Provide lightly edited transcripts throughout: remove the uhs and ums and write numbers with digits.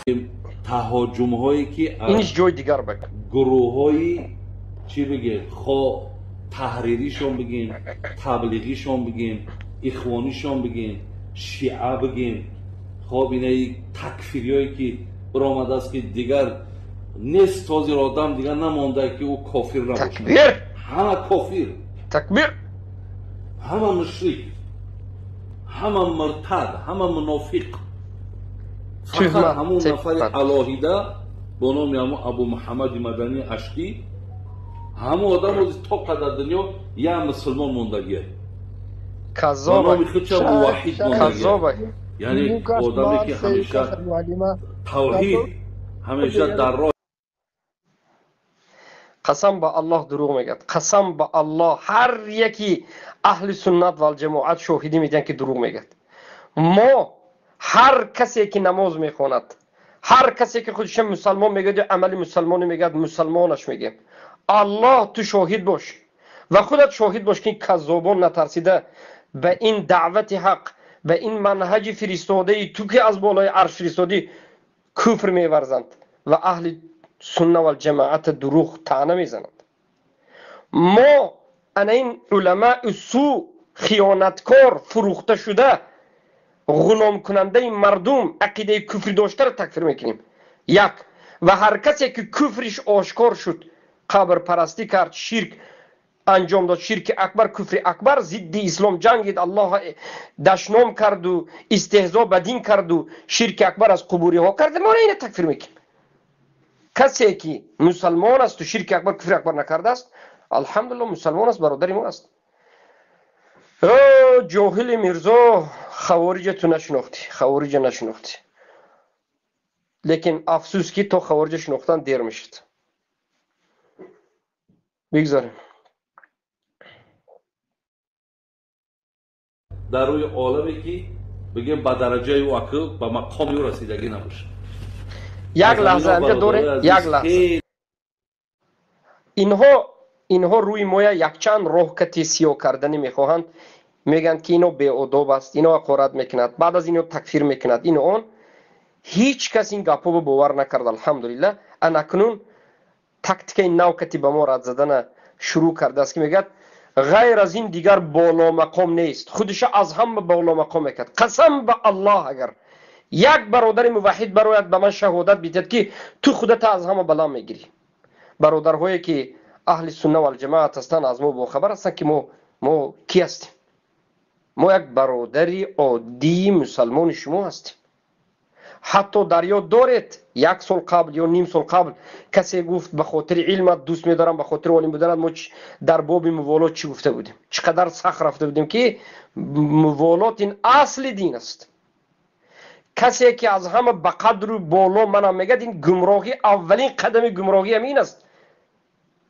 Таҳоҷумҳое ки иниш ҷои дигар бак гурӯҳҳои чӣ бигем, хо таҳриришон бигем, таблиғишон бигем, ихвонишон бигем, шиа бигем, хоб инаи такфириҳое ки баромадааст, ки дигар нест, ҳозир одам дигар намонда, ки ӯ кофир набошад. Такбир! Ҳама кофир. Такбир! Ҳама мушрик, ҳама муртад, ҳама мунофиқ. Фақат ҳамун нафари алоҳида бо номи ҳамун Абу Муҳаммади Мадании Аштӣ, ҳамун одам ҳозир то қадар дунё як мусулмон мондагия, ба номи худша муваҳҳид мондагия, яъне одаме ки ҳамеша тавҳид, ҳамеша дар роҳ. Қасам ба Аллоҳ, дурӯғ мегӯяд. Қасам ба Аллоҳ, ҳар яки аҳли суннат валҷамоат шоҳидӣ медиҳанд, ки дурӯғ мегӯяд. Мо ҳар касе ки намоз мехонад, ҳар касе ки худша мусалмон мегӯяд ё амали мусалмонӣ мегӯяд, мусалмонаш мегӯем. Аллоҳ, ту шоҳид бош ва худат шоҳид бош, ки каззобон натарсида ба ин даъвати ҳақ, ба ин манҳаҷи фиристодаи ту, ки аз болои арш фиристодӣ, куфр меварзанд ва аҳли сунна валҷамоата дурӯғ таъна мезананд. Мо ана ин уламаи су, хиёнаткор, фурӯхта шуда, ғуломкунандаи мардум, ақидаи куфрӣ доштаро такфир мекунем. Як ва ҳар касе ки куфриш ошкор шуд, қабрпарастӣ кард, ширк анҷом дод, ширки акбар, куфри акбар, зидди ислом ҷангид, Аллоҳ дашном карду истеҳзо ба дин карду ширки акбар аз қубуриҳо кард, мо ина такфир мекунем. Касе ки мусалмон асту ширки акбар, куфри акбар накардааст, алҳамдулилло, мусалмон аст, бародари мо аст. Ҷоҳили Мирзо, хавориҷа ту нашинохтӣ, хавориҷа нашинохтӣ, лекин афсӯс, ки то хавориҷа шинохтан дер мешуд. Бигзорем. Дар рӯи оламе ки бигем, ба дараҷаи ӯ, акл ба мақоми ӯ расидагӣ набошад. Як лаҳза анҷа доре, як лаҳза. Инҳо рӯи моя якчанд роҳ кати сиёҳ карданӣ мехоҳанд. Мегӯянд, ки ино беодоб аст, ино ҳақорат мекунад, баъд аз ино такфир мекунад, ино он. Ҳеҷ кас ин гапҳоро бовар накард, алҳамдулилла. Анакнун тактикаи нав кати ба мо рад задана шурӯъ кардааст, ки мегӯяд, ғайр аз ин дигар боломақом нест, худша аз ҳама боломақом мекард. Қасам ба Аллоҳ, агар як бародари муваҳҳид барояд, ба ман шаҳодат бидиҳад, ки ту худата аз ҳама баланд мегирӣ. Бародарҳое ки аҳли сунна валҷамоат ҳастанд, аз мо бохабар ҳастанд, ки мо кӣ ҳастем. Мо як бародари оддии мусалмони шумо ҳастем. Ҳатто дар ёд доред, як сол қабл ё ним сол қабл касе гуфт, ба хотири илмат дӯст медорам, ба хотири олим буданат, мо дар боби муволот чӣ гуфта будем, чӣ қадар сахт рафта будем, ки муволот ин асли дин аст. Касе ки аз ҳама ба қадру боло манам мегӯяд, ин гумроҳӣ, аввалин қадами гумроҳӣ ҳамин аст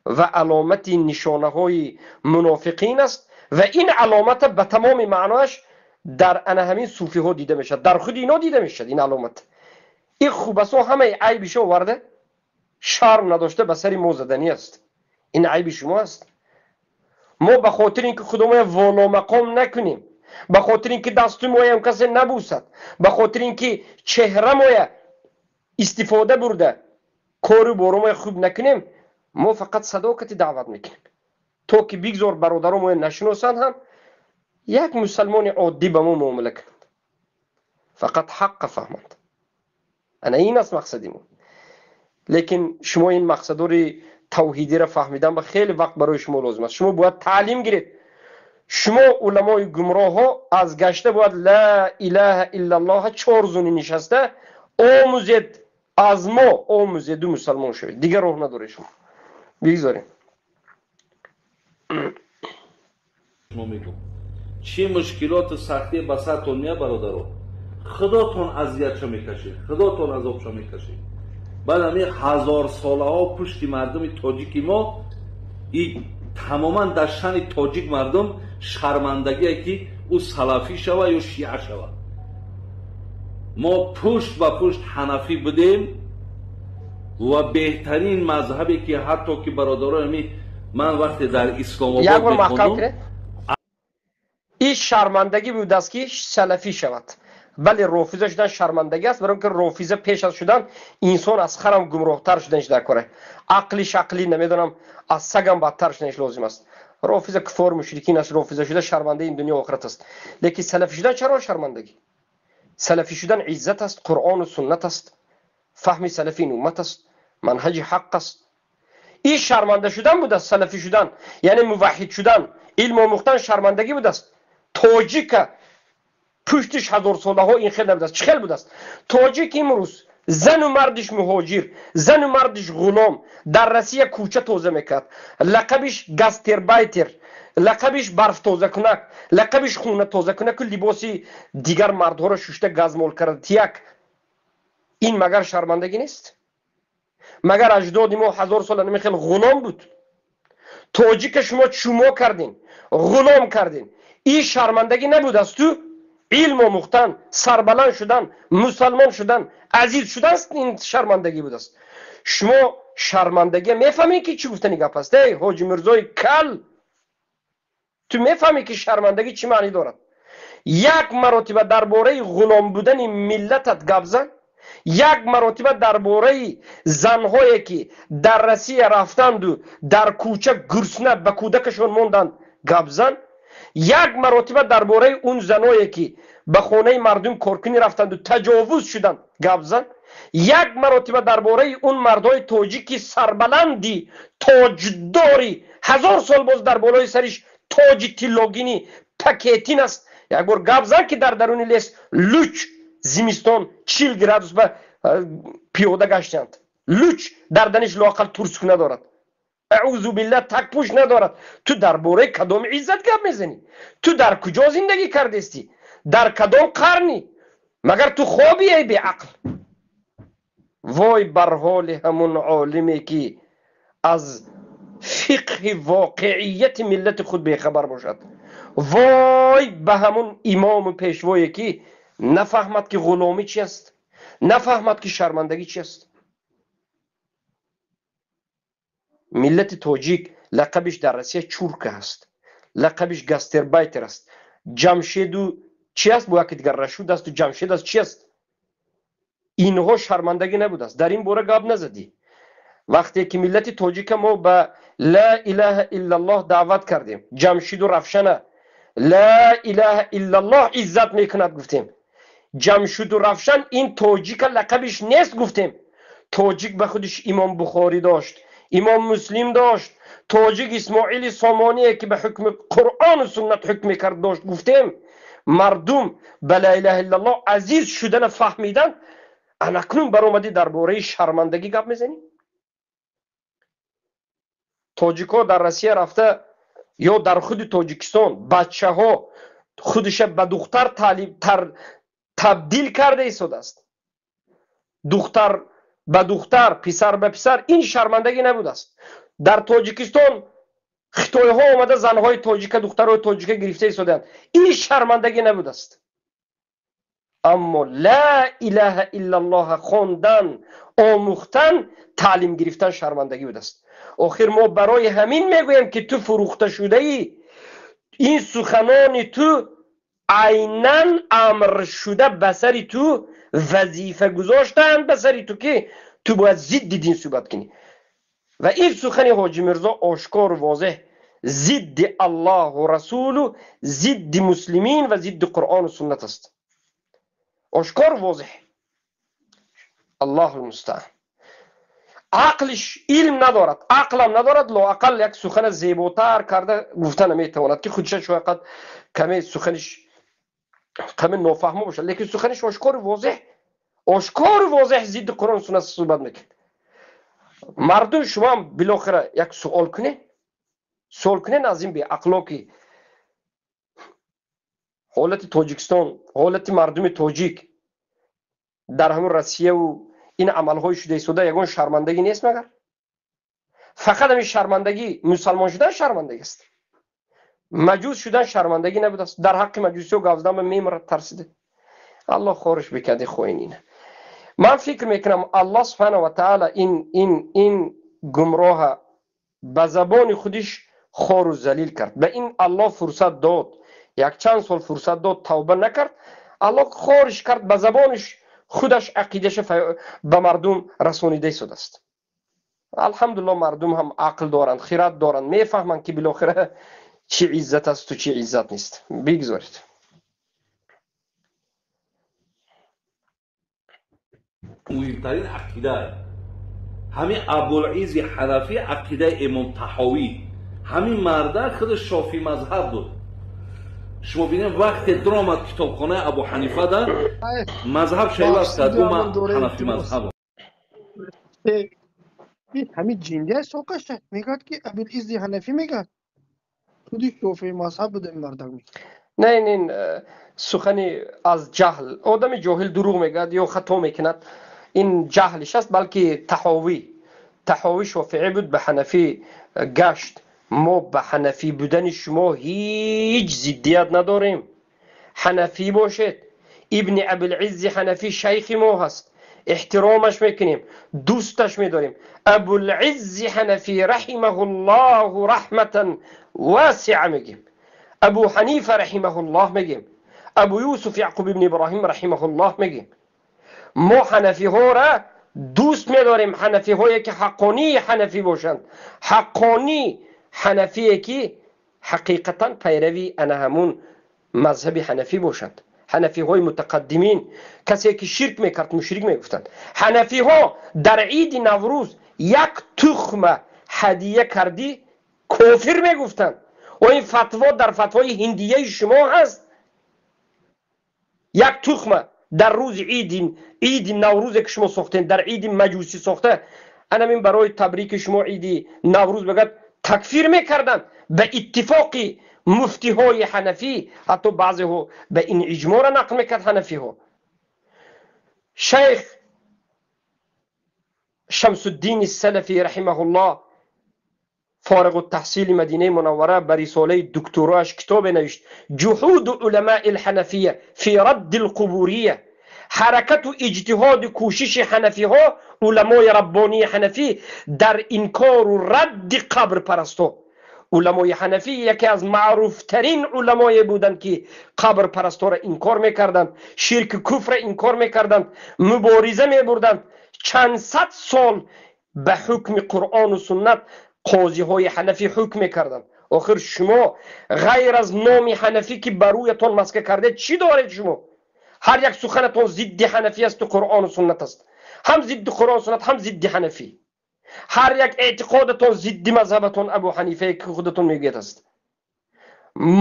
ва аломати нишонаҳои мунофиқин аст. Ва ин аломата ба тамоми маъноаш дар ана ҳамин суфиҳо дида мешавад, дар худи ино дида мешавад ин аломат. Ин хубасо ҳамаи айбишо оварда, шарм надошта ба сари мо заданӣ аст. Ин айби шумо аст. Мо ба хотири ин ки худомоя воломақом накунем, ба хотири ин ки дасту моям касе набусад, ба хотири ин ки чеҳрамоя истифода бурда кору боромоя хуб накунем, мо фақат садоқати даъват мекунем, то ки бигзор бародаро моя нашиносанд ҳам, як мусалмони оддӣ ба мо муомила кунанд, фақат ҳаққа фаҳманд. Ана ин аст мақсади мо. Лекин шумо ин мақсадори тавҳидиро фаҳмидан ба хеле вақт барои шумо лозим аст. Шумо бояд таълим гиред. Шумо уламои гумроҳҳо аз гашта бояд ла илаҳа иллаллоҳа чор зуни нишаста омӯзед, аз мо омӯзеду мусалмон шавед. Дигар роҳ надоред шумо. Бигзорем. Шумо мегӯм, чӣ мушкилоту сахтие ба сартон меяд, бародаро, худотон азиятшо мекашед, худотон азобшо мекашед. Баъд ҳамин ҳазорсолаҳо пушти мардуми тоҷики мо и тамоман дар шани тоҷик мардум шармандагие, ки ӯ салафӣ шава ё шиа шава. Мо пушт ба пушт ҳанафӣ будем ва беҳтарин мазҳабе ки ҳатто ки бародарои ман вақте дар Исломобод мехондум. Ин шармандагӣ будааст, ки салафӣ шавад. Бале, рофиза шудан шармандагӣ аст, барои ки рофиза пеш аз шудан инсон аз харам гумроҳтар шуданиш дар кора, ақли шақли намедонам, аз сагам бадтар шуданиш лозим аст. Рофиза куфор мушрикин аст. Рофиза шуда шармандаи ин дунё охират аст. Лекин салафӣ шудан чаро шармандагӣ? Салафӣ шудан иззат аст, Қуръону суннат аст, фаҳми салафи ин уммат аст, манҳаҷи ҳаққ аст. Ин шарманда шудан будааст? Салафӣ шудан, яъне муваҳҳид шудан, илм омӯхтан шармандагӣ будааст? Тоҷика пуштиш ҳазорсолаҳо ин хел набудааст. Чӣ хел будааст? Тоҷик имрӯз зану мардиш муҳоҷир, зану мардиш ғулом, дар Россия кӯча тоза мекард, лақабиш гастарбайтер, лақабиш барфтозакунак, лақабиш хона тозакунаку либоси дигар мардҳоро шушта газмол карда тияк. Ин магар шармандагӣ нест? Магар аҷдоди мо 1000 сола намехел ғулом буд? Тоҷика шумо чумо кардин, ғулом кардин. Ин шармандагӣ набудасту? Илм омӯхтан, сарбаланд шудан, мусалмон шудан, азиз шудан, ин шармандагӣ будааст? Шумо шармандагия мефаҳмед, ки чӣ гуфтани гап аст? Эй Ҳоҷи Мирзои кал, ту мефаҳмӣ, ки шармандагӣ чӣ маънӣ дорад? Як маротиба дар бораи ғулом будани миллатат гап зан, як маротиба дар бораи занҳое, ки дар Россия рафтанду дар кӯча гурсна ба кӯдакашон монданд, гап зан, як маротиба дар бораи он заное, ки ба хонаи мардум коркунӣ рафтанду таҷовуз шуданд, гап зан, як маротиба дар бораи он мардҳои тоҷики сарбаланди тоҷдори 1000 сол боз дар болои сариш тоҷи тиллогини пакетин аст, як бор гап зан, ки дар даруни лес луч зимистон 40 градус ба пиёда гаштанд, луч дар даниш лоақал турск надорад, аъузу билла, такпӯш надорад. Ту дар бораи кадом иззат гап мезанӣ? Ту дар куҷо зиндагӣ кардестӣ? Дар кадом қарни? Магар ту хобӣ, эй беақл? Вой бар ҳоли ҳамун олиме, ки аз фиқҳи воқеияти миллати худ бехабар бошад. Вой ба ҳамун имому пешвое, ки нафаҳмад, ки ғуломӣ чи аст, нафаҳмад, ки шармандагӣ чи аст. Миллати тоҷик лақабиш дар Россия чурка аст, лақабиш гастарбайтер аст. Ҷамшеду чи аст, бо яке дигар Рашуд асту Ҷамшед аст, чи аст? Инҳо шармандагӣ набудааст? Дар ин бора гап назадӣ. Вақте ки миллати тоҷика мо ба ла илаҳа иллаллоҳ даъват кардем, Ҷамшиду Равшана ла илаҳа иллаллоҳ иззат мекунад гуфтем, Ҷамшиду Равшан ин тоҷика лақабиш нест гуфтем, тоҷик ба худиш Имом Бухорӣ дошт, Имом Муслим дошт, тоҷик Исмоили Сомоние, ки ба ҳукми Қуръону суннат ҳукм мекард, дошт гуфтем, мардум ба ла илаҳа иллаллоҳ азиз шудана фаҳмиданд. Анакнун баромадӣ дар бораи шармандагӣ гап мезанӣ? Тоҷикҳо дар Россия рафта ё дар худи Тоҷикистон бачаҳо худиша ба духтар табдил карда истодааст, духтар ба духтар, писар ба писар. Ин шармандагӣ набудааст? Дар Тоҷикистон хитойҳо омада занҳои тоҷика, духтарҳои тоҷика гирифта истодаанд. Ин шармандагӣ набудааст? Аммо ла илаҳа иллаллоҳа хондан, омӯхтан, таълим гирифтан шармандагӣ будааст? Охир мо барои ҳамин мегӯем, ки ту фурӯхта шудаӣ. Ин суханони ту айнан амр шуда ба сари ту вазифа гузоштаанд, ба сари ту, ки ту бояд зидди дин суҳбат кунӣ. Ва ин сухани Ҳоҷи Мирзо ошкору возеҳ зидди Аллоҳу расулу, зидди муслимин ва зидди Қуръону суннат аст, ошкору возеҳ. Аллоҳу мустаъан. Ақлиш илм надорад, ақлам надорад, лоақал як сухана зеботар карда гуфта наметавонад, ки худша шояд каме суханиш каме нофаҳмо бошад, лекин суханиш ошкору возеҳ, ошкору возеҳ зидди Қуръону суннат суҳбат мекунад. Мардум, шумоам билохира як суол кунед, суол кунед аз ин беақло, ки ҳолати Тоҷикистон, ҳолати мардуми тоҷик дар ҳамун Россияву ин амалҳои шуда истода ягон шармандагӣ нест? Магар фақат ҳамин шармандагӣ, мусалмон шудан шармандагӣ аст? Маҷуз шудан шармандагӣ набудааст? Дар ҳаққи маҷусиҳо гап задан мемирад тарсида. Аллоҳ хориш бикарди хоинина. Ман фикр мекунам, Аллоҳ субҳана ва таала ин гумроҳа ба забони худиш хору залил кард. Ба ин Аллоҳ фурсат дод, якчанд сол фурсат дод, тавба накард. Аллоҳ хориш кард, ба забониш худаш ақидаша ба мардум расонида истодааст. Алҳамдулиллоҳ, мардум ҳам ақл доранд, хират доранд, мефаҳманд, ки билохира чӣ иззат асту чӣ иззат нест. Бигзоред. Муҳимтарин ақида ҳамин Абулизи Ҳанафӣ, ақидаи Имом Таҳовӣ. Ҳамин марда худ шофӣ мазҳаб буд. Шумо бинед, вақте даромад китобхонаи Абу Ҳанифа, да мазҳаб шайваст кард, гуфт: ман ҳанафӣ мазҳабам. Ҳамин ҷиндия соқашта мегӯяд, ки Абулиззи Ҳанафӣ мегӯяд, худи шофии мазҳаб буда ин мардак. Не, ин сухани аз ҷаҳл. Одами ҷоҳил дурӯғ мегӯяд ё хато мекунад, ин ҷаҳлиш аст. Балки Таҳовӣ шофиӣ буд, ба ҳанафӣ гашт. Мо ба ҳанафӣ будани шумо ҳеҷ зиддият надорем. Ҳанафӣ бошед, Ибни Абулиззи Ҳанафӣ шайхи мо ҳаст, эҳтиромаш мекунем, дӯсташ медорем. Абулиззи Ҳанафӣ раҳимаҳуллоҳу раҳматан васиа мегем, Абу Ҳанифа раҳимаҳуллоҳ мегем, Абу Юсуф Яъқуб ибни Иброҳим раҳимаҳуллоҳ мегем. Мо ҳанафиҳоро дӯст медорем, ҳанафиҳое ки ҳаққонии ҳанафӣ бошанд, ҳаққонӣ ҳанафие ки ҳақиқатан пайрави ана ҳамун мазҳаби ҳанафӣ бошанд. Ҳанафиҳои мутақаддимин, касе ки ширк мекард, мушрик мегуфтанд. Ҳанафиҳо дар иди Наврӯз як тухма ҳадия кардӣ, кофир мегуфтанд. О, ин фатво дар фатвои ҳиндияи шумо ҳаст. Як тухма дар рӯзи иди Наврӯзе ки шумо сохтем, дар иди маҷусӣ сохта, анамин барои табрики шумо иди Наврӯз бегӯяд, такфир мекарданд ба иттифоқи муфтиҳои ҳанафӣ. Ҳатто баъзеҳо ба ин иҷмоъро нақл мекард ҳанафиҳо. Шайх Шамсуддини Салафӣ раҳимаҳуллоҳ, фориғу таҳсили Мадинаи Мунаввара, ба рисолаи дуктороаш китобе навишт: «Ҷуҳуду уламаи лҳанафия фи радди лқубурия», ҳаракату иҷтиҳоду кӯшиши ҳанафиҳо, уламои раббонии ҳанафӣ дар инкору радди қабрпарасто. Уламои ҳанафӣ яке аз маъруфтарин уламое буданд, ки қабрпарастора инкор мекарданд, ширки куфра инкор мекарданд, мубориза мебурданд. Чанд сад сол ба ҳукми Қуръону суннат қозиҳои ҳанафӣ ҳукм мекарданд. Охир шумо ғайр аз номи ҳанафӣ, ки ба рӯятон маска кардед, чӣ доред шумо? Ҳар як суханатон зидди ҳанафӣ асту Қуръону суннат аст. Ҳам зидди Қуръону суннат, ҳам зидди ҳанафӣ. Ҳар як эътиқодатон зидди мазҳабатон Абу Ҳанифае ки худатон мегӯяд аст.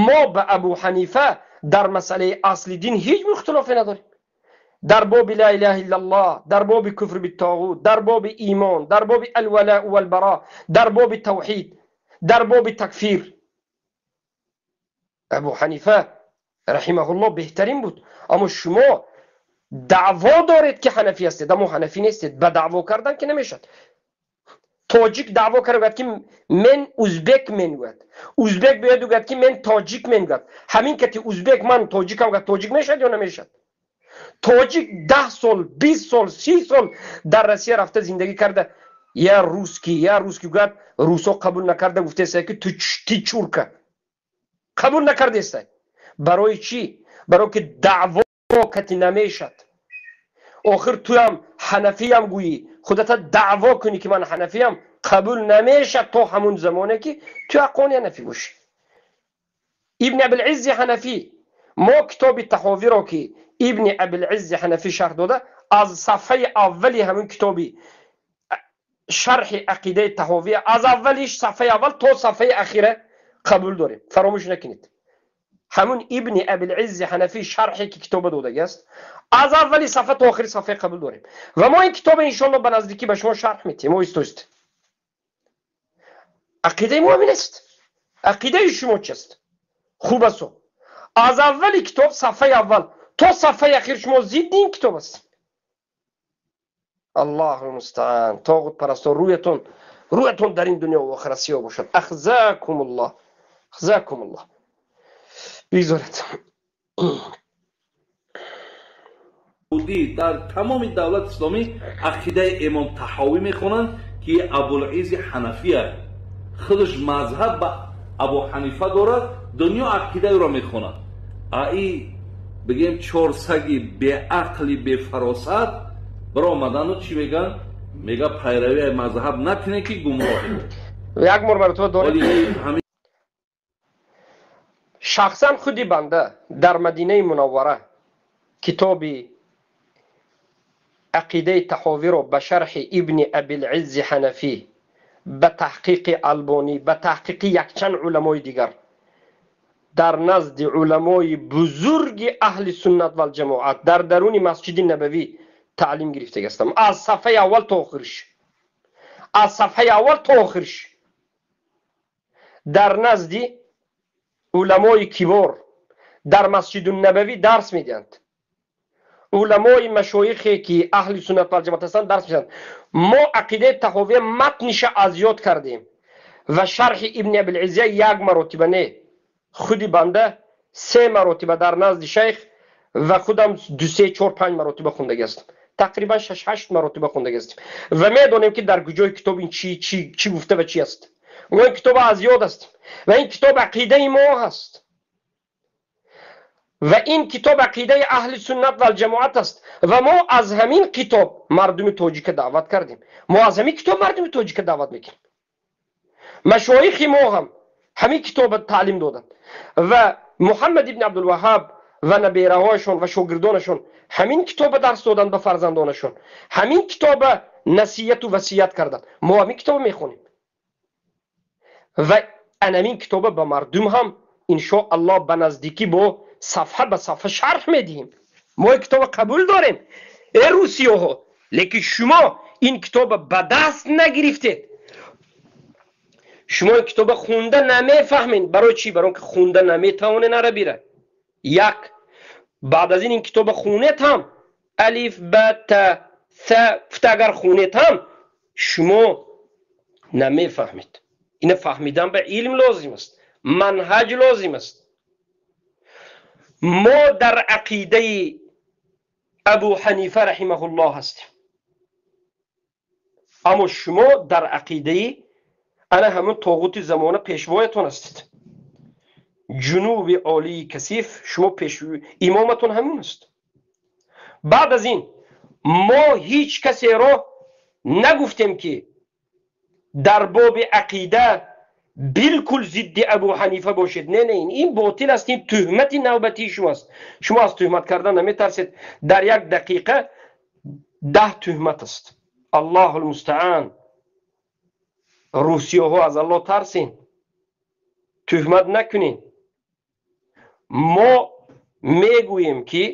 Мо ба Абу Ҳанифа дар масъалаи асли дин ҳеҷ мухтилофе надорем. Дар боби ла илаҳа иллаллоҳ, дар боби куфр биттоғут, дар боби имон, дар боби алвалау валбаро, дар боби тавҳид, дар боби такфир Абу Ҳанифа раҳимаҳуллоҳ беҳтарин буд. Аммо шумо даъво доред, ки ҳанафӣ ҳастед, аммо ҳанафӣ нестед. Ба даъво кардан ки намешавад. Тоҷик даъво карда гӯяд, ки мен узбек мен гӯяд, узбек биёяду гӯяд, ки мен тоҷик мен гӯяд, ҳамин кати узбек ман тоҷикам гӯяд, тоҷик мешавад ё намешавад? Тоҷик 10 сол, 20 сол, 30 сол дар Россия рафта зиндагӣ карда, я русский, я русский гӯяд, русо қабул накарда гуфтеста, ки ты чурка. Қабул накардеста. Барои чӣ? Барое ки даъво кати намешад. Охир туям ҳанафиям гӯӣ, худата даъво кунӣ, ки ман ҳанафиям, қабул намешад то ҳамун замоне ки ту ҳаққони ҳанафӣ бошӣ. Ибни Абилиззи Ҳанафӣ, мо китоби Таҳовиро, ки Ибни Абилиззи Ҳанафӣ шарҳ дода, аз сафҳаи аввали ҳамун китоби шарҳи ақидаи Таҳовия, аз аввалиш сафҳаи аввал то сафҳаи ахира қабул дорем. Фаромӯш накунед, ҳамун Ибни Абилиззи Ҳанафӣ шарҳе ки китоба додагӣ аст, аз аввали сафҳа то охири сафҳа қабул дорем. Ва мо ин китоба иншоалло ба наздикӣ ба шумо шарҳ метиҳем. Оҳиста ақидаи мо ҳамин аст. Ақидаи шумо чист? Хуб асту, аз аввали китоб, сафҳаи аввал то сафҳаи ахир шумо зидди ин китоб ҳастед. Аллоҳу мустаан. Тоғутпарасто, рӯятон дар ин дунё ва охират сиёҳ бошад. Ахзакумуллоҳ, ахзакумуллоҳ. Бигзоред. Дар тамоми давлати исломӣ ақидаи Имом Таҳовӣ мехонанд, ки Абулизи Ҳанафия худаш мазҳаб ба Абу Ҳанифа дорад, дунё ақидаи ӯро мехонад. Аи Бигем чор саги беақли бефаросат баромадану чӣ меган? Мега пайравии мазҳаб накунед, ки гумроҳед. Як маротиба дорем. Шахсан худи банда дар Мадинаи Мунаввара китоби ақидаи Таҳовиро ба шарҳи Ибни Абилиззи Ҳанафӣ, ба таҳқиқи Албонӣ, ба таҳқиқи якчанд уламои дигар дар назди уламои бузурги аҳли суннат валҷамоат дар даруни Масҷиди Набавӣ таълим гирифтагӣ ҳастам, аз сафҳаи аввал то охириш, аз сафҳаи аввал то охириш дар назди уламои кибор дар Масҷидуннабавӣ дарс медиҳанд. Уламои машоихе ки аҳли суннат валҷамоат ҳастанд, дарс медиҳанд. Мо ақидаи Таҳовия матниша аз ёд кардем ва шарҳи Ибни Абилиззия як маротиба не, худи банда се маротиба дар назди шайх ва худам ду, се, чор, панҷ маротиба хондагӣ ҳастам, тақрибан шаш, ҳашт маротиба хондагӣ ҳастем ва медонем, ки дар куҷои китоб ин чи чи чӣ гуфта ва чи аст. Мо ин китоб аз ёд ҳастем ва ин китоб ақидаи мо ҳаст ва ин китоб ақидаи аҳли суннат валҷамоат аст ва мо аз ҳамин китоб мардуми тоҷика даъват кардем, мо аз ҳамин китоб мардуми тоҷика даъват мекунем. Машоихи мо ҳам ҳамин китоба таълим доданд ва Муҳаммад ибни Абдулваҳаб ва набераҳояшон ва шогирдонашон ҳамин китоба дарс доданд ба фарзандонашон, ҳамин китоба насияту васият карданд. Мо ҳамин китоба мехонем ва анамин китоба ба мардум ҳам иншо Аллоҳ ба наздикӣ бо сафҳа ба сафҳа шарҳ медиҳем. Мо ин китоба қабул дорем, э русиёҳо, лекин шумо ин китоба ба даст нагирифтед, шумо ин китоба хунда намефаҳмед. Барои чӣ? Барои он ки хунда наметавонед арабира. Як баъд аз ин китоба хунед ҳам, алиф, ба, та, са гуфта агар хунед ҳам, шумо намефаҳмед. Ина фаҳмидан ба илм лозим аст, манҳаҷ лозим аст. Мо дар ақидаи Абу Ҳанифа раҳимаҳуллоҳ ҳастем, аммо шумо дар ақидаи ана ҳамун тоғути замона пешвоятон ҳастед, ҷунуби олии касиф. Шумо пеш имоматон ҳамун аст. Баъд аз ин мо ҳеҷ касеро нагуфтем, ки дар боби ақида билкул зидди Абу Ҳанифа бошед. Не, не, ин ботил аст, ин туҳмати навбатии шумоаст. Шумо аз туҳмат кардан наметарсед. Дар як дақиқа 10 туҳмат аст. Аллоҳу лмустаан. Русиёҳо, аз Аллоҳ тарсен, туҳмат накунен. Мо мегӯем, ки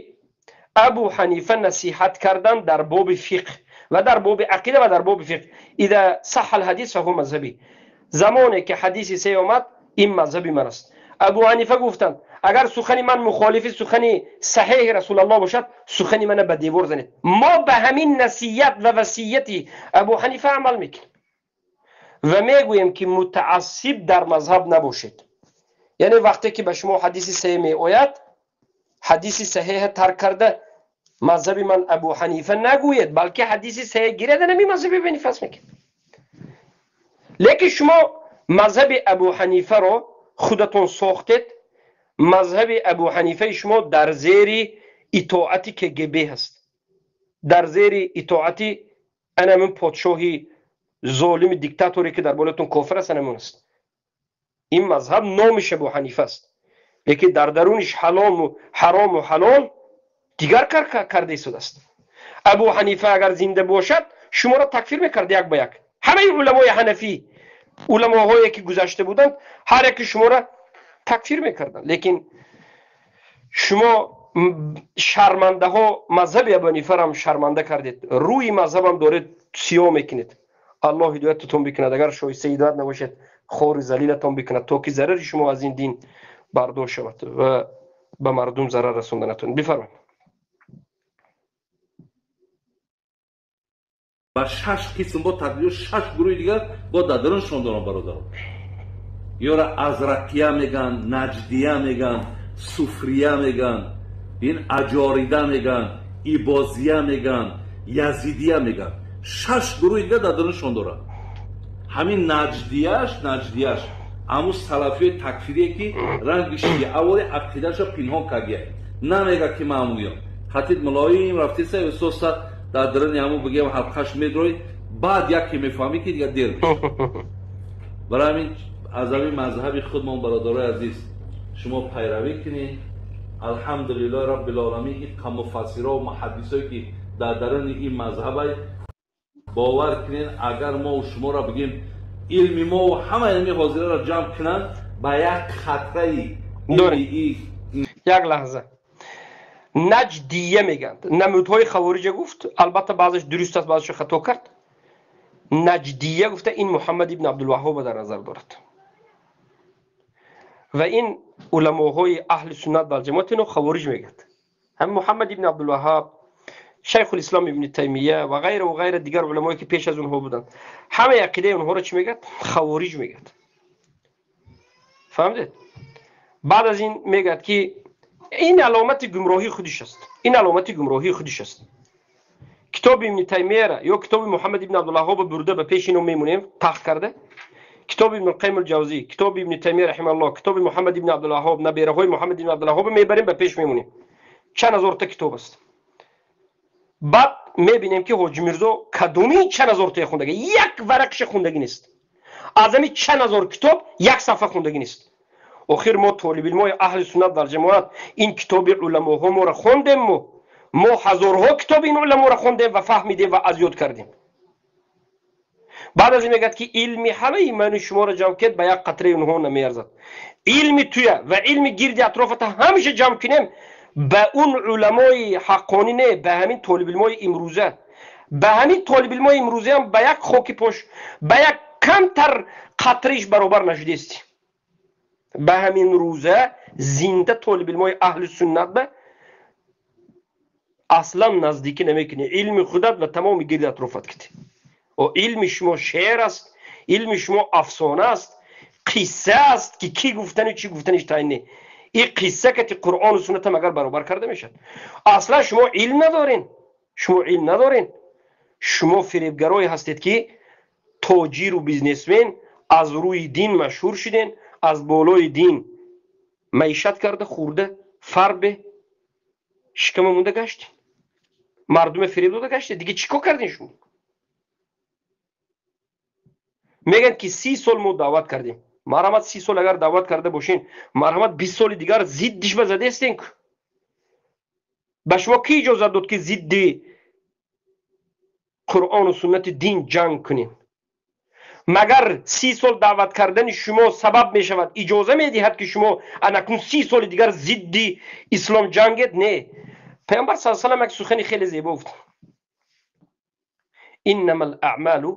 Абу Ҳанифа насиҳат кардан дар боби фиқҳ ва дар боби ақида ва дар боби фиқҳ. إذا صح الحديث فهو مذهبي. Замоне ки ҳадиси се омад, ин мазҳаби ман аст. Абу Ҳанифа гуфтанд: агар сухани ман мухолифи сухани саҳеҳи Расулаллоҳ бошад, сухани мана ба девор занед. Мо ба ҳамин насият ва васияти Абу Ҳанифа амал мекунем ва мегӯем, ки мутаассиб дар мазҳаб набошед. Яъне вақте ки ба шумо ҳадиси саҳеҳ меояд, ҳадиси саҳеҳа тарк карда мазҳаби ман Абу Ҳанифа нагӯед, балки ҳадиси саҳеҳ гиред, ами мазҳаби Абу Ҳанифа аст мекунед. Лекин шумо мазҳаби Абу Ҳанифаро худатон сохтед. Мазҳаби Абу Ҳанифаи шумо дар зери итоати КГБ ҳаст, дар зери итоати анамин подшоҳи золими диктаторе, ки дар болоятон кофир аст, анамон аст. Ин мазҳаб номиш Абу Ҳанифа аст, лекин дар даруниш ҳалому ҳарому ҳалол дигар кар карда истодааст. Абу Ҳанифа агар зинда бошад, шуморо такфир мекард як ба як. Ҳамаи уламои ҳанафӣ, уламоҳое ки гузашта буданд, ҳар яке шуморо такфир мекарданд. Лекин шумо шармандаҳо мазҳаби Абу Ҳанифарам шарманда кардед, рӯи мазҳабам доред сиёҳ мекунед. Аллоҳ ҳидоятатон бикунад, агар шоистаи ҳидоят набошед, хори залилатон бикунад, то ки зарари шумо аз ин дин бардошт шавад ва ба мардум зарар расонда натавонед. Бифармоед. Ба шаш қисм бо тақдир, шаш гурӯҳи дигар бо дар даруншон дорам, бародарон. Ёра азрақия меган, наҷдия меган, суфрия меган, ин аҷорида меган, ибозия меган, язидия меган. Шаш гурӯҳи дигар дар даруншон дорад. Ҳамин наҷдияш аму салафиёи такфирие, ки ранги шиавори ақидаашо пинҳон кардия. Намега ки маъмуям. Хатид мулоим рафтиса устод дар даруни ҳамун бигем ҳалқаш медрои, баъд яке мефаҳмӣ ки дигар дер мешавад. Барои ҳамин аз ҳамин мазҳаби худмон, бародарои азиз, шумо пайравӣ кунед. Алҳамдулиллоҳи роббил оламин, ин муфассиро ва муҳаддисое ки дар даруни ин мазҳабай, бовар кунед, агар мо шуморо бигем илми мо ҳама илми ҳозираро ҷамъ кунанд ба як қатраи як лаҳза наҷдия мегӯянд. Намудҳои хавориҷа гуфт, албатта баъзеш дуруст аст, баъзеш хато кард. Наҷдия гуфта ин Муҳаммад ибн Абдулваҳҳоба дар назар дорад ва ин уламоҳои аҳли суннат валҷамоат ино хавориҷ мегӯяд. Ҳам Муҳаммад ибн Абдулваҳҳаб, Шайхулислом ибни Таймия ва ғайра ва ғайра, дигар уламое ки пеш аз онҳо буданд, ҳамаи ақидаи онҳоро чӣ мегӯяд? Хавориҷ мегӯяд. Фаҳмидед? Баъд аз ин мегӯяд ки ин аломати гумроҳии худиш аст, ин аломати гумроҳии худиш аст. Китоби ибни Таймияра ё китоби Муҳаммад ибни Абдулваҳҳоба бурда ба пеши ино мемонем тахт карда, китоби ибни Қайим ал-Ҷавзӣ, китоби ибни Таймия раҳимаҳуллоҳ, китоби Муҳаммад ибни Абдулваҳҳоб, набераҳои Муҳаммад ибни Абдулваҳҳоба мебарем ба пеш мемонем. Чанд ҳазорта китоб аст. Баъд мебинем ки Ҳоҷи Мирзо кадоми чанд ҳазортая хундагӣ, як варақша хундагӣ нест. Аз ҳамин чанд ҳазор китоб як сафҳа хундагӣ нест. Охир мо толибилмои аҳли суннат валҷамоат ин китоби уламоҳо моро хондем, мо ҳазорҳо китоби ин уламоро хондем ва фаҳмидем ва аз ёд кардем. Баъд аз ин мегӯяд ки илми ҳамаи ману шуморо ҷамъ кунед, ба як қатраи онҳо намеарзад. Илми туя ва илми гирди атрофата ҳамеша ҷамъ кунем, ба он уламои ҳаққонӣ не, ба ҳамин толибилмои имрӯза, ба ҳамин толибилмои имрӯзаам ба як хоки пош, ба як камтар қатраиш баробар нашудест. Ба ҳамин рӯза зинда толибилмои аҳли суннат ба аслан наздикӣ намекунӣ. Илми худат ва тамоми гирди атрофат китӣ. О илми шумо шеър аст, илми шумо афсона аст, қисса аст ки кӣ гуфтани чӣ гуфтаниш таъин не. Ин қисса кати Қуръону суннат магар баробар карда мешавад? Аслан шумо илм надорен, шумо илм надорен. Шумо фиребгарое ҳастед ки тоҷиру бизнесмен аз рӯи дин машҳур шуден, аз болои дин маишат карда, хӯрда, фарбе шикама монда гаштед, мардуме фиреб дода гаштед. Дига чӣ кор кардем шумо? Мегӯянд ки 30 сол мо даъват кардем. Марҳамат, 30 сол агар даъват карда бошен, марҳамат, 20 соли дигар зиддиш ба задестен. Ба шумо кӣ иҷозат дод ки зидди Қуръону суннати дин ҷанг кунем? Магар 30 сол даъват кардани шумо сабаб мешавад, иҷоза медиҳад ки шумо анакун 30 соли дигар зидди ислом ҷангед? Не. Пайғамбар саллаллоҳу алайҳи васаллам як сухани хеле зебо гуфт: иннама ал-аъмалу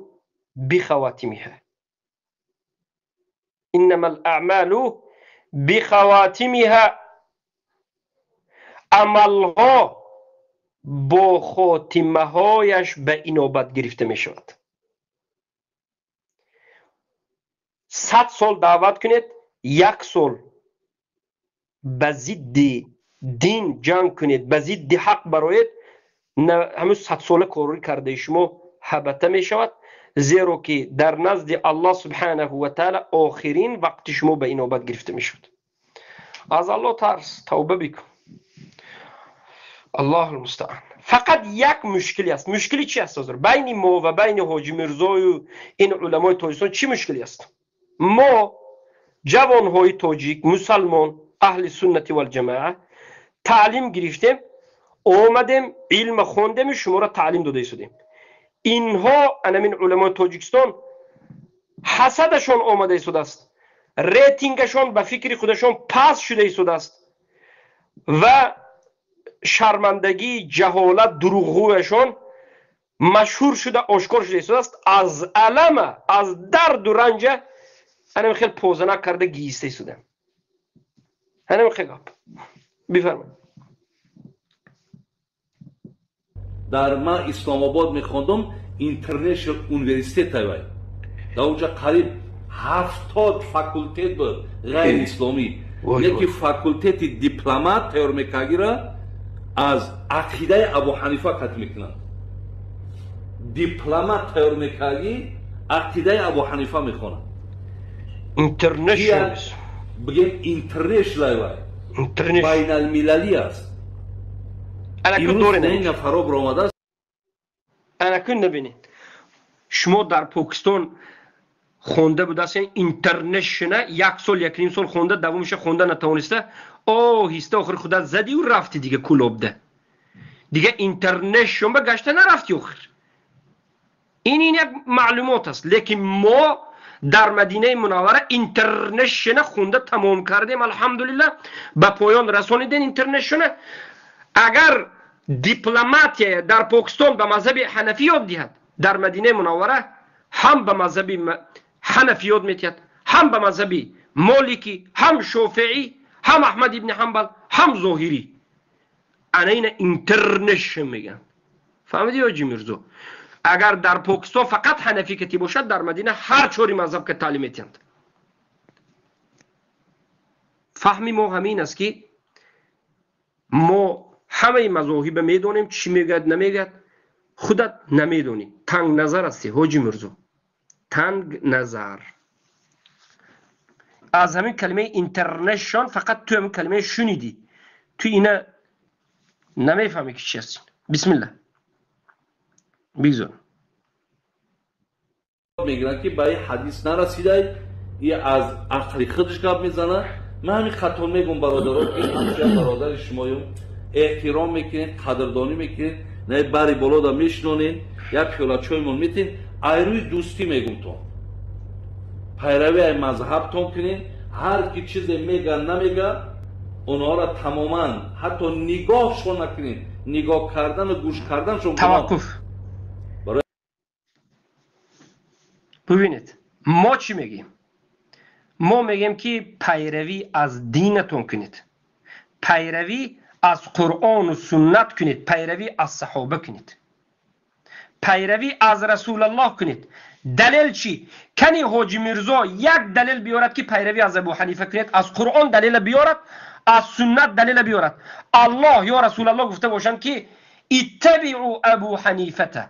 бихаватимиҳа, иннама ал-аъмалу бихаватимиҳа. Амалҳо бо хотимаҳояш ба инобат гирифта мешавад. 100 сол даъват кунед, як сол ба зидди дин ҷанг кунед, ба зидди ҳақ бароед, ҳамун 100 сола корӣ кардаи шумо ҳабата мешавад, зеро ки дар назди Аллоҳ субҳанаҳу ва таъала охирин вақти шумо ба инобат гирифта мешавад. Аз Аллоҳ тарс, тавба бикун. Аллоҳу мустаъан. Фақат як мушкилӣ аст. Мушкилӣ чи аст ҳозир? Байни мо ва байни Ҳоҷи Мирзою ин уламои Тоҷикистон чӣ мушкилӣ аст? Мо ҷавонҳои тоҷик, мусалмон, аҳли суннати валҷамоа таълим гирифтем, омадем, илм хондему шуморо таълим дода истодем. Инҳо анамин уламои Тоҷикистон ҳасадашон омада истодааст, рейтингашон ба фикри худашон паст шуда истодааст ва шармандагии ҷаҳолат, дурӯғгӯяшон машҳур шуда, ошкор шуда истодааст. Аз алама, аз дарду ранҷа анам хел позанак карда гииста истодам. Анам хел гап. Бифармоед. Дар ман Исломобод мехондум, Интернешнл университет вай. Дар онҷа қариб 70 факултет буд ғайриисломӣ. Яке факултети дипломат тайёр мекардагира аз ақидаи Абу Ҳанифа қатъ мекунанд. Дипломат тайёр мекардаги ақидаи Абу Ҳанифа мехонад. Интернешнл бигем интернешнл вай. Байналмилалӣ аст. Имрӯз ин нафаро баромадааст. Анакун набинед, шумо дар Покистон хонда будастен интернешна, як сол, якним сол хонда, давомиша хонда натавониста, оҳиста охир худат задиу рафти дига кулобда, дига интернешн ба гашта нарафти охир. Ин як маълумот аст, лекин мо дар Мадинаи Мунаввара интернешна хонда тамом кардем, алҳамдулиллаҳ, ба поён расонидем интернешна. Агар дипломатия дар Покистон ба мазҳаби ҳанафӣ ёд диҳад, дар Мадинаи Мунаввара ҳам ба мазҳаби ҳанафӣ ёд метиҳад, ҳам ба мазҳаби моликӣ, ҳам шофеӣ, ҳам Аҳмад ибни Ҳамбал, ҳам зоҳирӣ. Ана ина интернешн мегӯянд. Фаҳмидӣ, ҳоҷи Мирзо? Агар дар Покистон фақат ҳанафӣ кати бошад, дар Мадина ҳар чори мазҳаб ка таълим метиҳанд. Фаҳми мо ҳамин аст, ки мо ҳамаи мазоҳиба медонем, чӣ мегӯяд, намегӯяд, худат намедонӣ. Танг назар ҳастӣ, ҳоҷи Мирзо, танг назар. Аз ҳамин калимаи интернешн фақат ту ҳамин калимаи шунидӣ, ту ина намефаҳмӣ, ки чи аст. Бисмилла, бигзор. Мегӯянд, ки ба ин ҳадис нарасидай, и аз ақли худаш гап мезанад. Ман ҳамин хато мегӯм, бародаро, ки ҳамчун бародари шумоюм эҳтиром мекунед, қадрдонӣ мекунед, на бари болода мешинонед, як пиёла чоймон метин. Айрӯи дӯстӣ мегӯм, то пайравӣ ай мазҳабтон кунед. Ҳар ки чизе мега, намега, онҳоро тамоман ҳатто нигоҳшон накунед, нигоҳ кардану гӯш карданшон. Таваққуф. Бубинед, мо чӣ мегӯем? Мо мегӯем, ки пайравӣ аз динатон кунед, пайравӣ аз Қуръону суннат кунед, пайравӣ аз саҳоба кунед, пайравӣ аз Расулаллоҳ кунед. Далел чӣ? Кани ҳоҷи Мирзо як далел биёрад, ки пайравӣ аз Абу Ҳанифа кунед. Аз Қуръон далела биёрад, аз суннат далела биёрад. Аллоҳ ё Расулаллоҳ гуфта бошанд, ки иттабиу Абу Ҳанифата,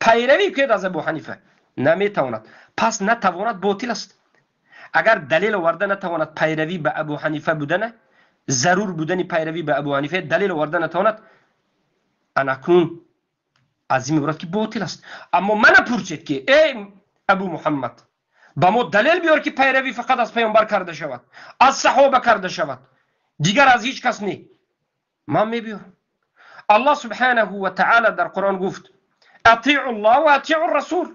пайравӣ кунед аз Абу Ҳанифа. Наметавонад. Пас натавонад, ботил аст. Агар далел оварда натавонад, пайравӣ ба Абу Ҳанифа будана, зарур будани пайравӣ ба Абу Ҳанифа далел оварда натавонад, анакнун аз ин мебурад, ки ботил аст. Аммо мана пурсед, ки эй Абу Муҳаммад, ба мо далел биёр, ки пайравӣ фақат аз паёмбар карда шавад, аз саҳоба карда шавад, дигар аз ҳеҷ кас не. Ман мебиёрам. Аллоҳ субҳанаҳу ва таъала дар Қуръон гуфт: атиу ллоҳ ва атиу расул.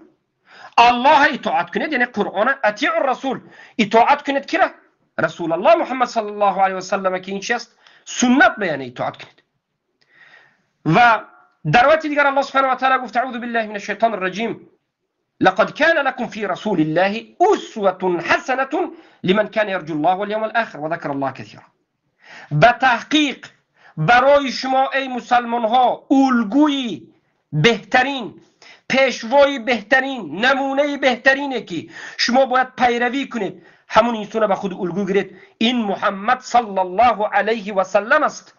Аллоҳ итоат кунед, яъне Қуръона, атиу расул, итоат кунед кира? Расулаллоҳ Муҳаммад саллаллоҳу алайҳи васаллам, ки ин чи аст? Суннат ба, яъне итоат кунед. Ва дар ояти дигар Аллоҳ субҳанаҳу ва таъала гуфт: аъузу биллаҳи мин ашшайтони рраҷим, لقد كان لكم في رسول الله أسوة حسنة لمن كان يرجو الله واليوم الآخر وذكر الله كثيرا. به تحقیق برای شما ای مسلمان ها الگوی بهترین، پیشوای بهترین، نمونه بهترینه که شما باید پیروی کنید، همون انسان به خود الگو گیرید، این محمد صلی الله علیه و سلم است.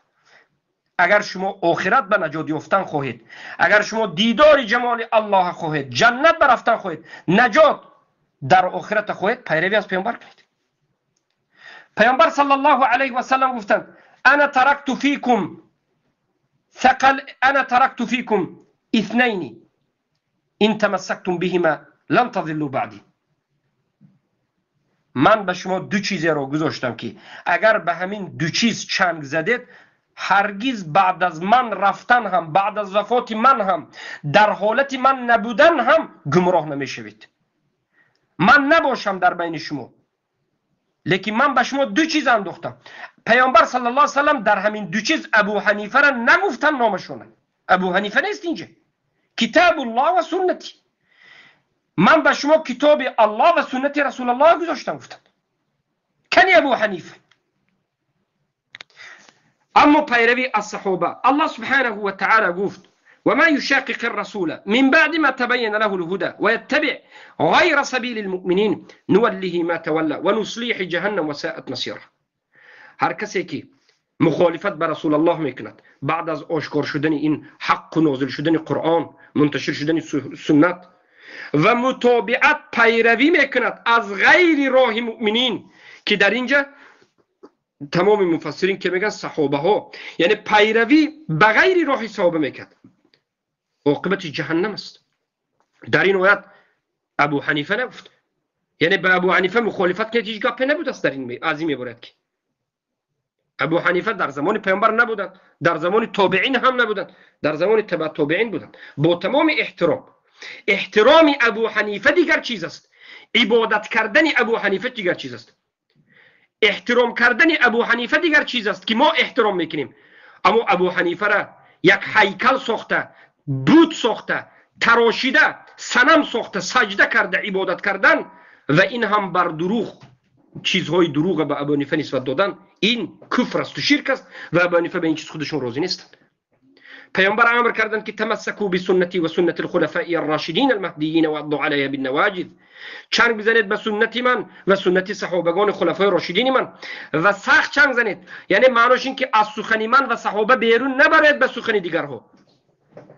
اگر شما آخرت به نجات یافتن خواهید، اگر شما دیدار جمال الله خواهید، جنت برفتن خواهید، نجات در آخرت خواهید، پیروی از پیامبر کنید. پیامبر صلی الله علیه و سلم گفتند: انا ترکت فیکم ثقل، انا ترکت فیکم اثنین ان تمسکتم بهما لن تضلوا بعدی. من به شما دو چیز را گذاشتم که اگر به همین دو چیز چنگ زدید، هرگز بعد از من رفتن هم، بعد از وفات من هم، در حالت من نبودن هم گمراه نمیشوید. من نباشم در بین شما، لیکن من به شما دو چیز انداختم. پیامبر صلی الله علیه وسلم در همین دو چیز ابو حنیفه را نگفتن نامشونه. ابو حنیفه نیست اینجا. کتاب الله و سنتی. من به شما کتاب الله و سنت رسول الله گذاشتم گفتند. کنی ابو حنیفه؟ اما پیروی از صحابه، الله سبحانه و تعالی گفت: وما يشاقق الرسول من بعد ما تبين له الهدى ويتبع غير سبيل المؤمنين نوله ما تولى ونصليه جهنم وساءت مصيرا. هر کسی که مخالفت به رسول الله میکند بعد از آشکار شدن این حق و نازل شدن قرآن، منتشر شدن سنت، و متابعت پیروی میکند از غیر راه مؤمنین، که در اینجا Тамоми муфассирин ки мегӯянд, саҳобаҳо, яъне пайравӣ ба ғайри роҳи саҳоба мекард, оқибати ҷаҳаннам аст. Дар ин оят Абу Ҳанифа нагуфт, яъне ба Абу Ҳанифа мухолифат кунед, ҳеҷ гапе набудааст. Дар ин аз ин меборад, ки Абу Ҳанифа дар замони паёмбар набуданд, дар замони тобеин ҳам набуданд, дар замони таба тобеин буданд. Бо тамоми эҳтиром, эҳтироми Абу Ҳанифа дигар чиз аст, ибодат кардани Абу Ҳанифа дигар чиз аст, эҳтиром кардани Абу Ҳанифа дигар чиз аст, ки мо эҳтиром мекунем. Аммо Абу Ҳанифара як ҳайкал сохта, бут сохта, тарошида, санам сохта, саҷда карда, ибодат кардан ва ин ҳам бар дурӯғ, чизҳои дурӯға ба Абу Ҳанифа нисбат додан, ин куфр асту ширк аст ва Абу Ҳанифа ба ин чиз худашон розӣ нестанд. Паёмбар амр карданд, ки تمسكوا بسنتي وسنة الخلفاء الراشدين المهديين وعضوا عليها بالنواجذ. Чанг бизанед ба суннати ман ва суннати саҳобагони хулафои рошидини ман ва сахт чанг занед. Яъне маънош ин ки аз сухани ман ва саҳоба берун набаред ба сухани дигарҳо,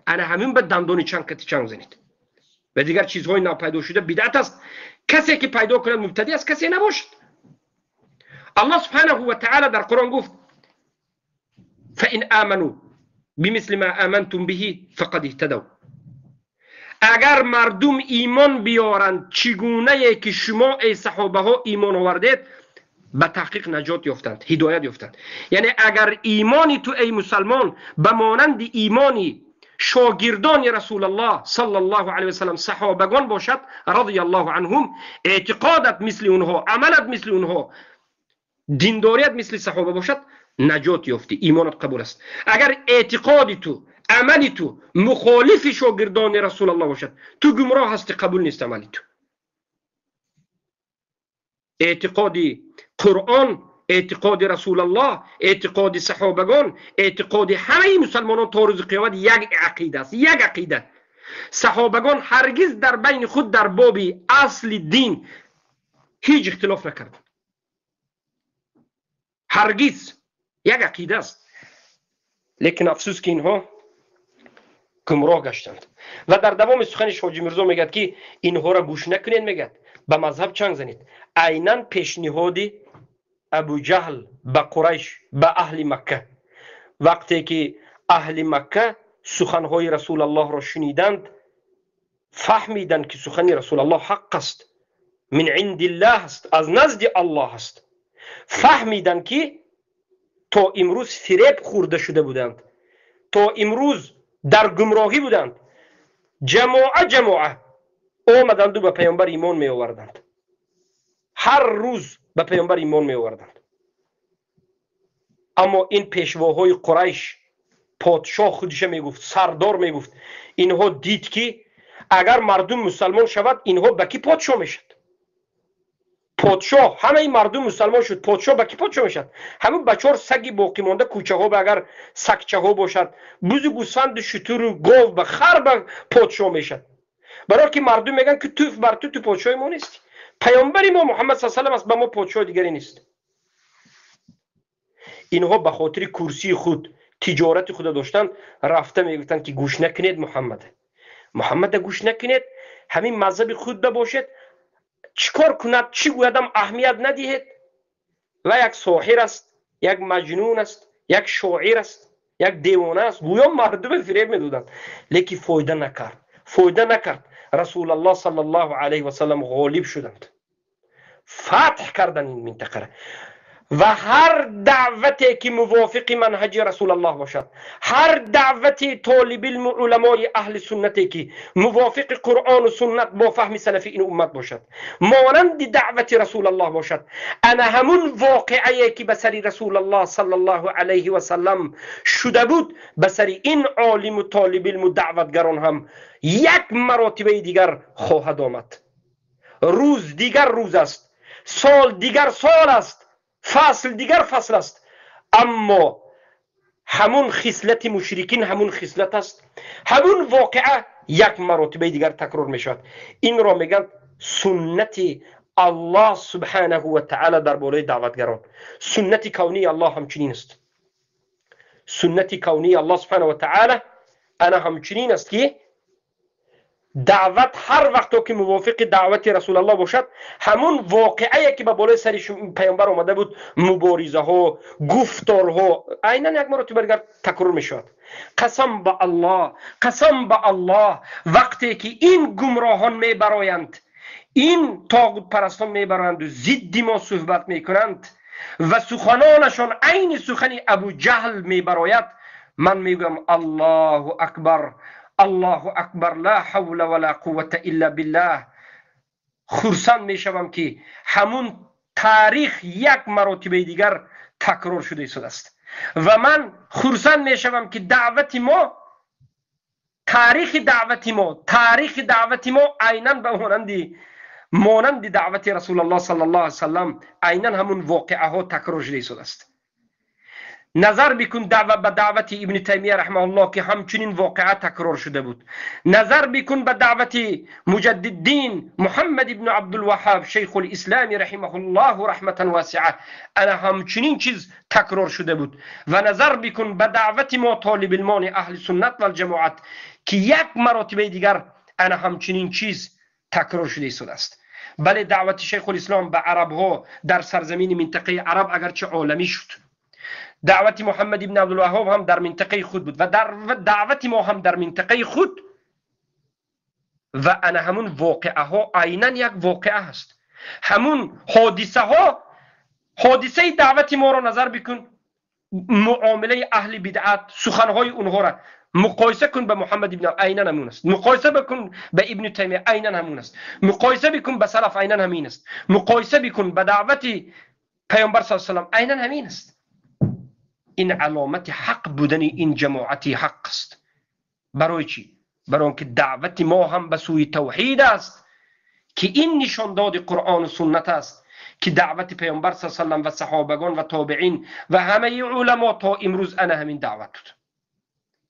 ана ҳамин ба дандони чанг кати чанг занед. Ва дигар чизҳои навпайдо шуда бидъат аст, касе ки пайдо кунад, мубтадӣ аст, касе набошад. Аллоҳ субҳанаҳу ва таъала дар Қуръон гуфт: فإن آمنوا بمثل ما آمنتم به فقد اهتدوا. Агар мардум имон биёранд, чӣ гунае ки шумо, эй саҳобаҳо, имон овардед, ба таҳқиқ наҷот ёфтанд, ҳидоят ёфтанд. Яъне агар имони ту, эй мусалмон, ба монанди имони шогирдони Расулаллоҳ саллаллоҳу алайҳи васаллам, саҳобагон бошад радияллоҳу анҳум, эътиқодат мисли онҳо, амалат мисли онҳо, диндорият мисли саҳоба бошад, наҷот ёфтӣ, имонат қабул аст. Агар эътиқоди ту, амали ту мухолифи шогирдони Расулаллоҳ бошад, ту гумроҳ ҳастӣ, қабул нест амали ту. Эътиқоди Қуръон, эътиқоди Расулаллоҳ, эътиқоди саҳобагон, эътиқоди ҳамаи мусалмонон то рӯзи қиёмат як ақида аст, як ақида. Саҳобагон ҳаргиз дар байни худ дар боби асли дин ҳеҷ ихтилоф накарданд, ҳаргиз. Як ақида аст. Лекин афсӯс, ки инҳо гумроҳ гаштанд. Ва дар давоми сухани Шоҷи Мирзо мегӯяд, ки инҳоро гӯш накунед, мегӯяд, ба мазҳаб чанг занед. Айнан пешниҳоди Абуҷаҳл ба Қурайш, ба аҳли Макка. Вақте ки аҳли Макка суханҳои Расулаллоҳро шуниданд, фаҳмиданд, ки сухани Расулаллоҳ ҳақ аст, من عند الله аст, аз назди Аллоҳ аст. Фаҳмиданд, ки то имрӯз фиреб хӯрда шуда буданд, то имрӯз дар гумроҳӣ буданд. Ҷамоа ҷамоа омаданду ба паёмбар имон меоварданд, ҳар рӯз ба паёмбар имон меоварданд. Аммо ин пешвоҳои Қурайш, подшоҳ худиша мегуфт, сардор мегуфт, инҳо дид, ки агар мардум мусалмон шавад, инҳо ба кӣ подшоҳ мешавад? Подшоҳ, ҳамаи мардум мусалмон шуд, подшоҳ ба кӣ подшоҳ мешавад? Ҳамун ба чор саги боқимонда кӯчаҳо ба, агар сагчаҳо бошад, бузу гӯсфанду шутуру гов ба, хар ба подшоҳ мешавад. Барои ки мардум мегӯянд, ки туф бар ту, ту подшоҳи мо нестӣ, паёмбари мо Муҳаммад са салам аст, ба мо подшоҳи дигаре нест. Инҳо ба хотири курсии худ, тиҷорати худа доштанд, рафта мегуфтанд, ки гӯш накунед Муҳаммада, Муҳаммада гӯш накунед, ҳамин мазҳаби худда бошед, чӣ кор кунад, чӣ гӯядам, аҳамият надиҳед, ва як соҳир аст, як маҷнун аст, як шоир аст, як девона аст. Гӯё мардуме фиреб медоданд, лекин фоида накард, фоида накард. Расулаллоҳ саллаллоҳу алайҳи васаллам ғолиб шуданд, фатҳ карданд ин минтақара. Ва ҳар даъвате ки мувофиқи манҳаҷи Расулаллоҳ бошад, ҳар даъвати толибилму уламои аҳли суннате ки мувофиқи Қуръону суннат бо фаҳми салафи ин уммат бошад, монанди даъвати Расулаллоҳ бошад, ана ҳамун воқеае ки ба сари Расулаллоҳ саллаллоҳу алайҳи васаллам шуда буд, ба сари ин олиму толибилму даъватгарон ҳам як маротибаи дигар хоҳад омад. Рӯз дигар рӯз аст, сол дигар сол аст, фасл дигар фасл аст, аммо ҳамун хислати мушрикин ҳамун хислат аст, ҳамун воқеа як маротибаи дигар такрор мешавад. Инро мегӯянд суннати Аллоҳ субҳанаҳу ва таъала дар болои даъватгарон. Суннати кавнии Аллоҳ ҳамчунин аст. Суннати кавнии Аллоҳ субҳанаҳу ва таъала ана ҳамчунин аст, ки Даъват ҳар вақто ки мувофиқи даъвати Расулаллоҳ бошад, ҳамун воқеае ки ба болои сари паёмбар омада буд, муборизаҳо, гуфторҳо айнан як маротиба дигар такрор мешавад. Қасам ба Аллоҳ, қасам ба Аллоҳ, вақте ки ин гумроҳон мебароянд, ин тоғутпарастон мебароянду зидди мо суҳбат мекунанд ва суханонашон айни сухани Абуҷаҳл мебарояд, ман мегӯям: Аллоҳу акбар, Аллоҳу акбар, ла ҳавла ва ла қуввата илла биллаҳ. Хурсанд мешавам, ки ҳамун таърих як маротибаи дигар такрор шуда истодааст ва ман хурсанд мешавам, ки даъвати мо, таърихи даъвати мо, таърихи даъвати мо айнан ба монанди даъвати Расулаллоҳ саллаллоҳу алайҳи васаллам айнан ҳамун воқеаҳо такрор шуда истодааст. Назар бикун ба даъвати Ибни Таймия раҳмауллоҳ, ки ҳамчунин воқеа такрор шуда буд. Назар бикун ба даъвати Муҷаддиддин Муҳаммад ибну Абдулваҳҳаб, шайхулислами раҳимаҳуллоҳу раҳматан васиа, ана ҳамчунин чиз такрор шуда буд. Ва назар бикун ба даъвати мо, толибилмони аҳли суннат валҷамоат, ки як маротибаи дигар ана ҳамчунин чиз такрор шуда истодааст. Бале, даъвати шайхулислом ба арабҳо дар сарзамини минтақаи араб агарчи оламӣ шуд, даъвати Муҳаммад ибн Абдулваҳҳоб ҳам дар минтақаи худ буд ва даъвати мо ҳам дар минтақаи худ. Ва ана ҳамун воқеаҳо айнан як воқеа ҳаст. Ҳамун ҳодисаҳо, ҳодисаи даъвати моро назар бикун, муомилаи аҳли бидъат, суханҳои онҳоро муқоиса кун ба Муҳаммад ибн, айнан ҳамун аст. Муқоиса бикун ба Ибни Таймия, айнан ҳамун аст. Муқоиса бикун ба салаф, айнан ҳамин аст. Муқоиса бикун ба даъвати паёмбар саллаллоҳу алайҳи васаллам, айнан ҳамин аст. Ин аломати ҳақ будани ин ҷамоати ҳақ аст. Барои чӣ? Барои он ки даъвати мо ҳам ба сӯи тавҳид аст, ки ин нишондоди Қуръону суннат аст, ки даъвати паёмбар са саллам ва саҳобагон ва тобеин ва ҳамаи уламо то имрӯз ана ҳамин даъват буд,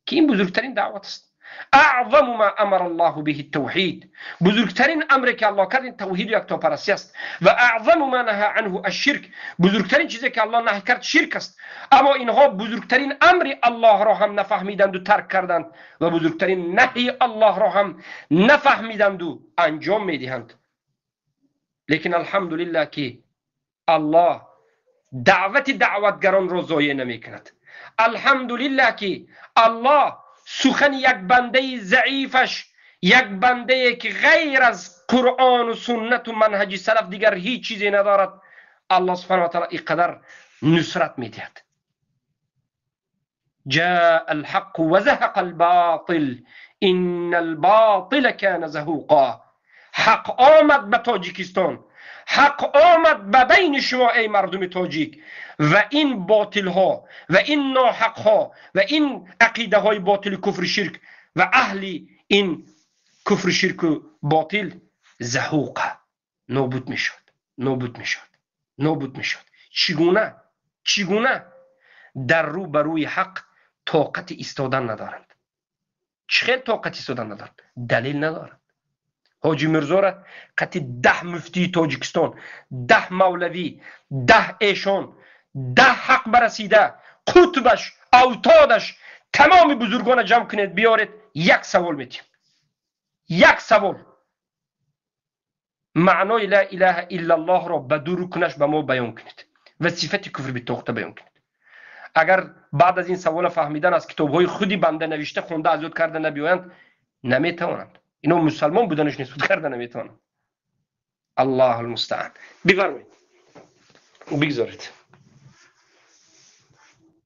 ки ин бузургтарин даъват аст. Аъзаму ма амара Аллоҳу биҳи тавҳид, бузургтарин амре ки Аллоҳ кард, ин тавҳиду яктопарастӣ аст. Ва аъзаму ма наҳа анҳу ашширк, бузургтарин чизе ки Аллоҳ наҳй кард, ширк аст. Аммо инҳо бузургтарин амри Аллоҳро ҳам нафаҳмиданду тарк карданд ва бузургтарин наҳйи Аллоҳро ҳам нафаҳмиданду анҷом медиҳанд. Лекин алҳамдулиллаҳ, ки Аллоҳ даъвати даъватгаронро зоеъ намекунад. Алҳамдулиллаҳ, ки Аллоҳ сухани як бандаи заифаш, як бандае ки ғайр аз Қуръону суннату манҳаҷи салаф дигар ҳеҷ чизе надорад, Аллоҳ субҳана ва таала ин қадар нусрат медиҳад. جاء الحق وزهق الباطل إن الباطل كان زهوقا. حق آمد به تاجیکستان، حق آمد به بین شما ای مردم تاجیک، و این باطل ها و این ناحق ها و این عقیده های باطل، کفر، شرک و اهل این کفر، شرک و باطل زهوقه، نابود میشد، نابود میشد، نابود میشد. چگونه؟ چگونه در رو بروی حق طاقت ایستادن ندارند؟ چه طاقت ایستادن ندارند؟ دلیل ندارند. ҳоҷи Мирзора қати 10 муфтии Тоҷикистон, 10 мавлавӣ, 10 эшон, 10 ҳақ барасида, қутбаш, автодаш, тамоми бузургона ҷамъ кунед, биёред, як савол метиҳем, як савол: маънои ла илаҳа иллаллоҳро ба ду рукнаш ба мо баён кунед ва сифати куфр битоғута баён кунед. Агар баъд аз ин савола фаҳмидан, аз китобҳои худи банда навишта, хонда, аз ёд карда набиёянд, наметавонанд. Ино мусалмон буданаш нисбат карда наметавонанд. Аллоҳу алмустаан. Бифармоед, бигзоред.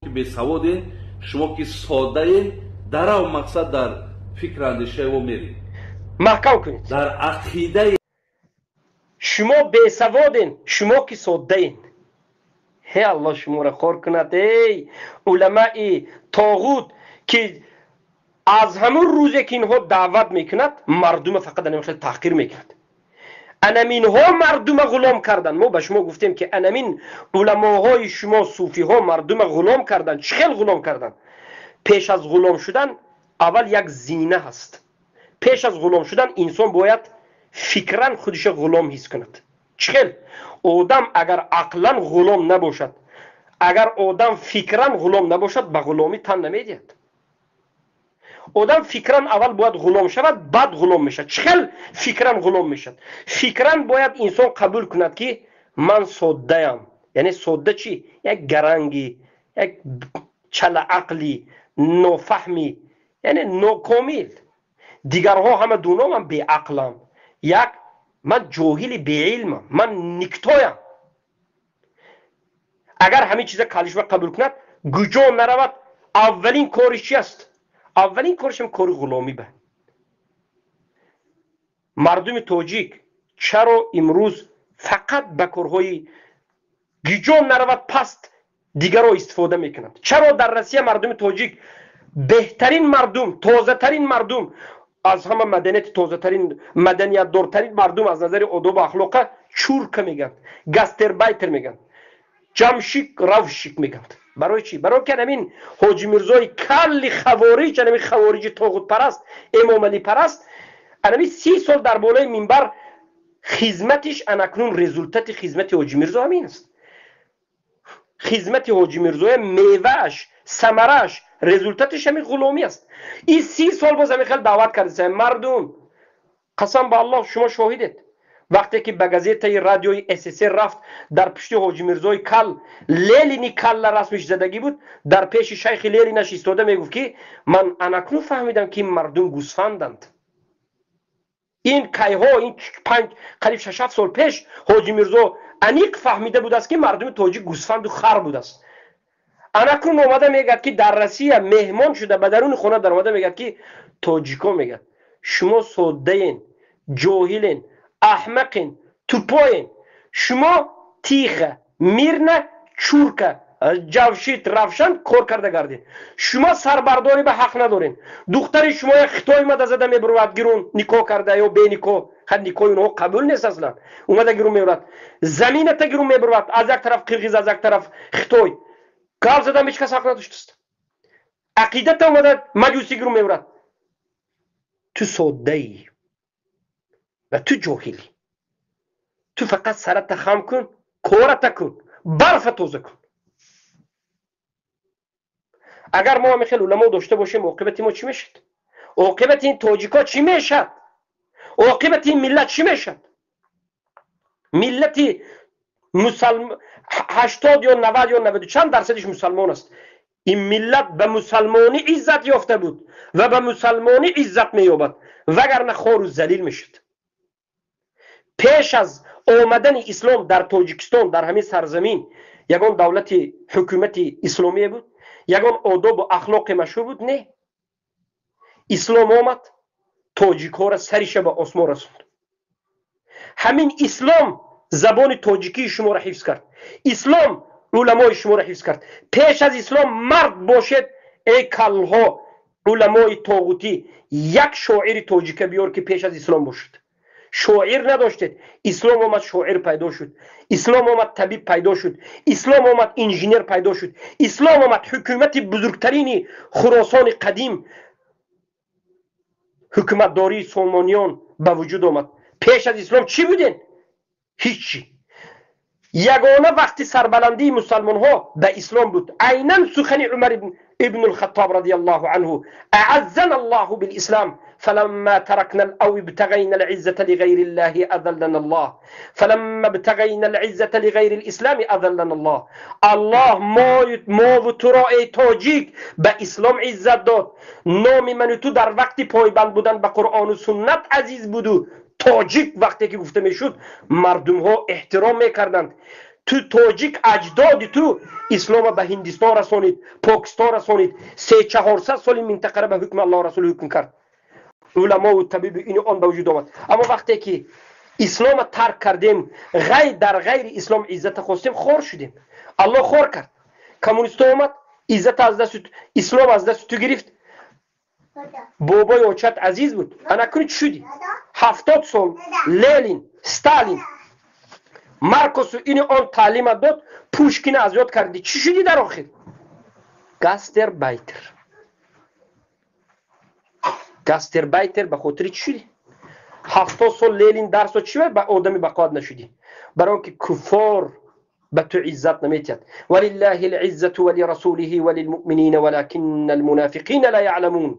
Бесаводен шумо, ки содаен, дарав мақсад дар фикр андешаи во меред. Маҳкам кунед. Дар ақидаи Шумо бесаводен, шумо ки соддаен. Ҳе, Аллоҳ шуморо хор кунад, эй уламаи тоғут, ки аз ҳамун рӯзе ки инҳо даъват мекунад, мардума фақат анам хел таҳқир мекунад. Анаминҳо мардума ғулом карданд. Мо ба шумо гуфтем, ки анамин уламоҳои шумо, суфиҳо, мардума ғулом карданд. Чӣ хел ғулом карданд? Пеш аз ғулом шудан аввал як зина ҳаст. Пеш аз ғулом шудан инсон бояд фикран худиша ғулом ҳис кунад. Чӣ хел? Одам агар ақлан ғулом набошад, агар одам фикран ғулом набошад, ба ғуломӣ тан намедиҳад. Одам фикран аввал бояд ғулом шавад, баъд ғулом мешавад. Чӣ хел фикран ғулом мешавад? Фикран бояд инсон қабул кунад, ки ман соддаям. Яъне содда чӣ? Як гаранги, як чалаақли, нофаҳми, яъне нокомил. Дигарҳо ҳама дуно, ман беақлам. Як ман ҷоҳили беилмам, ман никтоям. Агар ҳамин чиза калишва қабул кунад, куҷо наравад, аввалин кориш чи аст? Аввалин коришам кори ғуломӣ. Ба мардуми тоҷик чаро имрӯз фақат ба корҳои гиҷо наравад, паст дигарро истифода мекунанд? Чаро дар Россия мардуми тоҷик, беҳтарин мардум, тозатарин мардум, аз ҳама маданияти тозатарин, маданиятдортарин мардум аз назари одобу ахлоқа чурка мегӯянд, гастарбайтер мегӯянд, ҷамшик равшик мегӯянд? Барои чӣ? Барои ки ҳамин Ҳоҷи Мирзои калли хавориҷ, ҳамин хавориҷи тоғутпараст, эмомалипараст, анами 30 сол дар болои минбар хизматиш. Анакнун результати хизмати Ҳоҷи Мирзо ҳамин аст. Хизмати Ҳоҷи Мирзоя мевааш, самарааш, результатиш ҳамин ғуломӣ аст. Ин 30 сол боз ҳамин хел даъват карда мардум. Қасам ба Аллоҳ, шумо шоҳидед, вақте ки ба газетаи радиои СССР рафт, дар пушти Ҳоҷи Мирзои кал Ленини калла расмиш задагӣ буд. Дар пеши шайхи Ленинаш истода мегуфт, ки ман анакнун фаҳмидам, ки мардум гӯсфанданд. Ин кайҳо, ин панҷ, қариб 6-7 сол пеш Ҳоҷи Мирзо аниқ фаҳмида будааст, ки мардуми тоҷик гӯсфанду хар будааст. Анакнун омада мегӯяд, ки дар Россия меҳмон шуда, ба даруни хона даромада мегӯяд, ки тоҷико, мегӯяд, шумо соддаен, ҷоҳилен, аҳмақен, тупой ен. Шумо тихо, мирно, чурка, ҷавшид равшан кор карда гардед. Шумо сарбардорӣ ба ҳақ надорен. Духтари шумо як хитой омада зада мебурвад, гирун никоҳ карда ё беникоҳ, ха, никоҳи онҳо қабул нест аслан, омада гирун мебурад, замината гирун мебурвад. Аз як тараф қирғиз, аз як тараф хитой, гап задам ҳеҷ кас ҳақ надоштааст. Ақидата омада маҷусӣ гирун мебурад. Ту соддаӣ ва ту ҷоҳилӣ. Ту фақат сарата хам кун, кората кун, барфа тоза кун. Агар мо ҳамин хел уламо дошта бошем, оқибати мо чӣ мешавад? Оқибати ин тоҷико чӣ мешавад? Оқибати ин миллат чӣ мешавад? Миллати 80 ё 90 ё наваду чанд дарсадиш мусалмон аст. Ин миллат ба мусалмонӣ иззат ёфта буд ва ба мусалмонӣ иззат меёбад, вагарна хору залил мешуд. Пеш аз омадани ислом дар Тоҷикистон, дар ҳамин сарзамин ягон давлати ҳукумати исломие буд? Ягон одобу ахлоқе машҳур буд? Не. Ислом омад, тоҷикҳоро сариша ба осмон расонд. Ҳамин ислом забони тоҷикии шуморо ҳифз кард, ислом уламои шуморо ҳифз кард. Пеш аз ислом, мард бошед, эй каллҳо, уламои тоғутӣ, як шоири тоҷика биёр, ки пеш аз ислом бошад. Шоир надоштед. Ислом омад, шоир пайдо шуд. Ислом омад, табиб пайдо шуд. Ислом омад, инженер пайдо шуд. Ислом омад, ҳукумати бузургтарини Хуросони қадим, ҳукуматдории Сомониён ба вуҷуд омад. Пеш аз ислом чӣ буден? Ҳиччи. Ягона вақти сарбаландии мусалмонҳо ба ислом буд. Айнан сухани Умар ибнулхаттоб радиаллоҳу анҳу: «أعزنا الله بالإسلام، فلما تركنا أو ابتغينا العزة لغير الله أذلنا الله، فلما ابتغينا العزة لغير الإسلام أذلنا الله». Аллоҳ мову туро, эй тоҷик, ба ислом иззат дод. Номи ману ту дар вақти пойбанд будан ба Қуръону суннат азиз буду. Тоҷик вақте ки гуфта мешуд, мардумҳо эҳтиром мекарданд. Ту тоҷик, аҷдоди ту ислома ба Ҳиндистон расонид, Покистон расонид, 300-400 соли минтақара ба ҳукми Аллоҳ Расул ҳукм кард. Уламову табибу ину он ба вуҷуд омад. Аммо вақте ки ислома тарк кардем, ғайр дар ғайри ислом иззата хостем, хор шудем. Аллоҳ хор кард. Коммунисто омад, иззата аз дасту ислом аз дасти ту гирифт. Бобои очат азиз буд, анакуни чӣ шудӣ? 70 сол Ленин, Сталин, Маркосу ини он таълима дод, Пушкина аз ёд кардӣ. Чӣ шудӣ дар охир? Гастарбайтер. Гастарбайтер ба хотири чӣ шудӣ? 70 сол Ленин дарс дод, чӣ ба одами бақоат нашудӣ? Барои он ки куффор ба ту иззат наметиҳад. ولله العزة ولرسوله وللمؤمنين ولكن المنافقين لا يعلمون.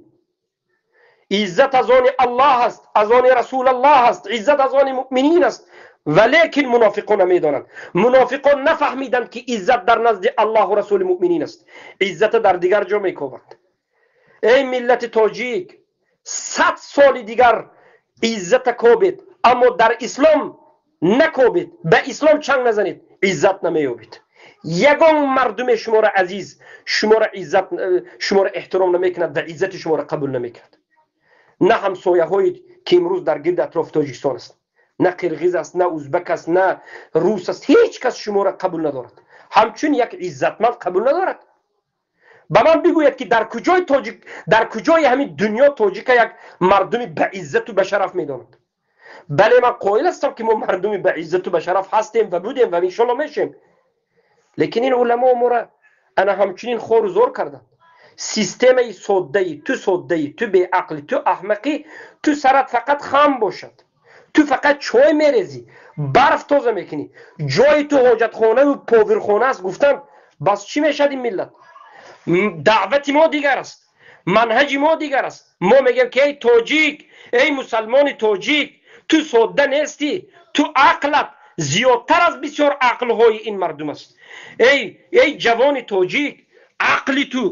Иззат аз они Аллоҳ аст, аз они Расулаллоҳ аст, иззат аз они муъминин аст. Валекин мунофиқон намедонанд. Мунофиқон нафаҳмиданд, ки иззат дар назди Аллоҳу Расули муъминин аст. Иззата дар дигар ҷо мекобанд. Эй миллати тоҷик, 100 соли дигар иззата кобед, аммо дар ислом накобед, ба ислом чанг назанед, иззат намеёбед. Ягон мардуме шуморо азиз, шуморо иззат, шуморо эҳтиром намекунад ва иззати шуморо қабул намекунад. На ҳамсояҳое ки имрӯз дар гирди атрофи Тоҷикистон аст, на қирғиз аст, на узбак аст, на рус аст, ҳеҷ кас шуморо қабул надорад. Ҳамчун як иззатманд қабул надорад. Ба ман бигӯяд, ки дар куҷои тоҷик, дар куҷои ҳамин дунё тоҷика як мардуми ба иззату ба шараф медонад? Бале, ман қоил ҳастам, ки мо мардуми ба иззату ба шараф ҳастем ва будем ва иншолло мешем. Лекин ин уламо моро ана ҳамчунин хору зор карданд. Системаи соддаи ту, соддаи ту, беақлӣ ту, аҳмақӣ ту, сарат фақат хам бошад, ту фақат чой мерезӣ, барф тоза мекунӣ, ҷои ту ҳоҷатхонаву повирхона аст гуфтанд. Бас чӣ мешавад ин миллат? Даъвати мо дигар аст, манҳаҷи мо дигар аст. Мо мегӯем, ки эй тоҷик, эй мусалмони тоҷик, ту содда нестӣ, ту ақлат зиёдтар аз бисёр ақлҳои ин мардум аст. Эй ҷавони тоҷик, ақли ту,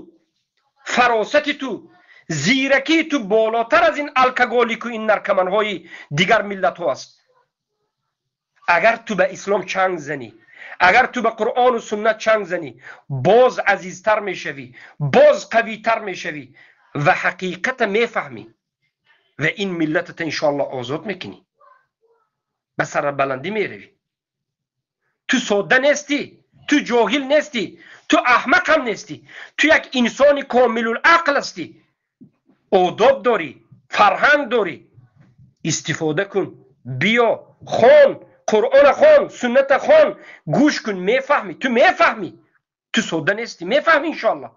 фаросати ту, зиракии ту болотар аз ин алкоголику ин наркоманҳои дигар миллатҳо аст. Агар ту ба ислом чанг занӣ, агар ту ба Қуръону суннат чанг занӣ, боз азизтар мешавӣ, боз қавитар мешавӣ ва ҳақиқата мефаҳмӣ ва ин миллатата иншоалло озод мекунӣ, ба сарбаландӣ меравӣ. Ту содда нестӣ, ту ҷоҳил нестӣ, ту аҳмақ ҳам нестӣ, ту як инсони комилулақл ҳастӣ, одоб дорӣ, фарҳанг дорӣ. Истифода кун, биё хон, Қуръона хон, сунната хон, гӯш кун, мефаҳмӣ, ту мефаҳмӣ, ту содда нестӣ, мефаҳмӣ иншоалло.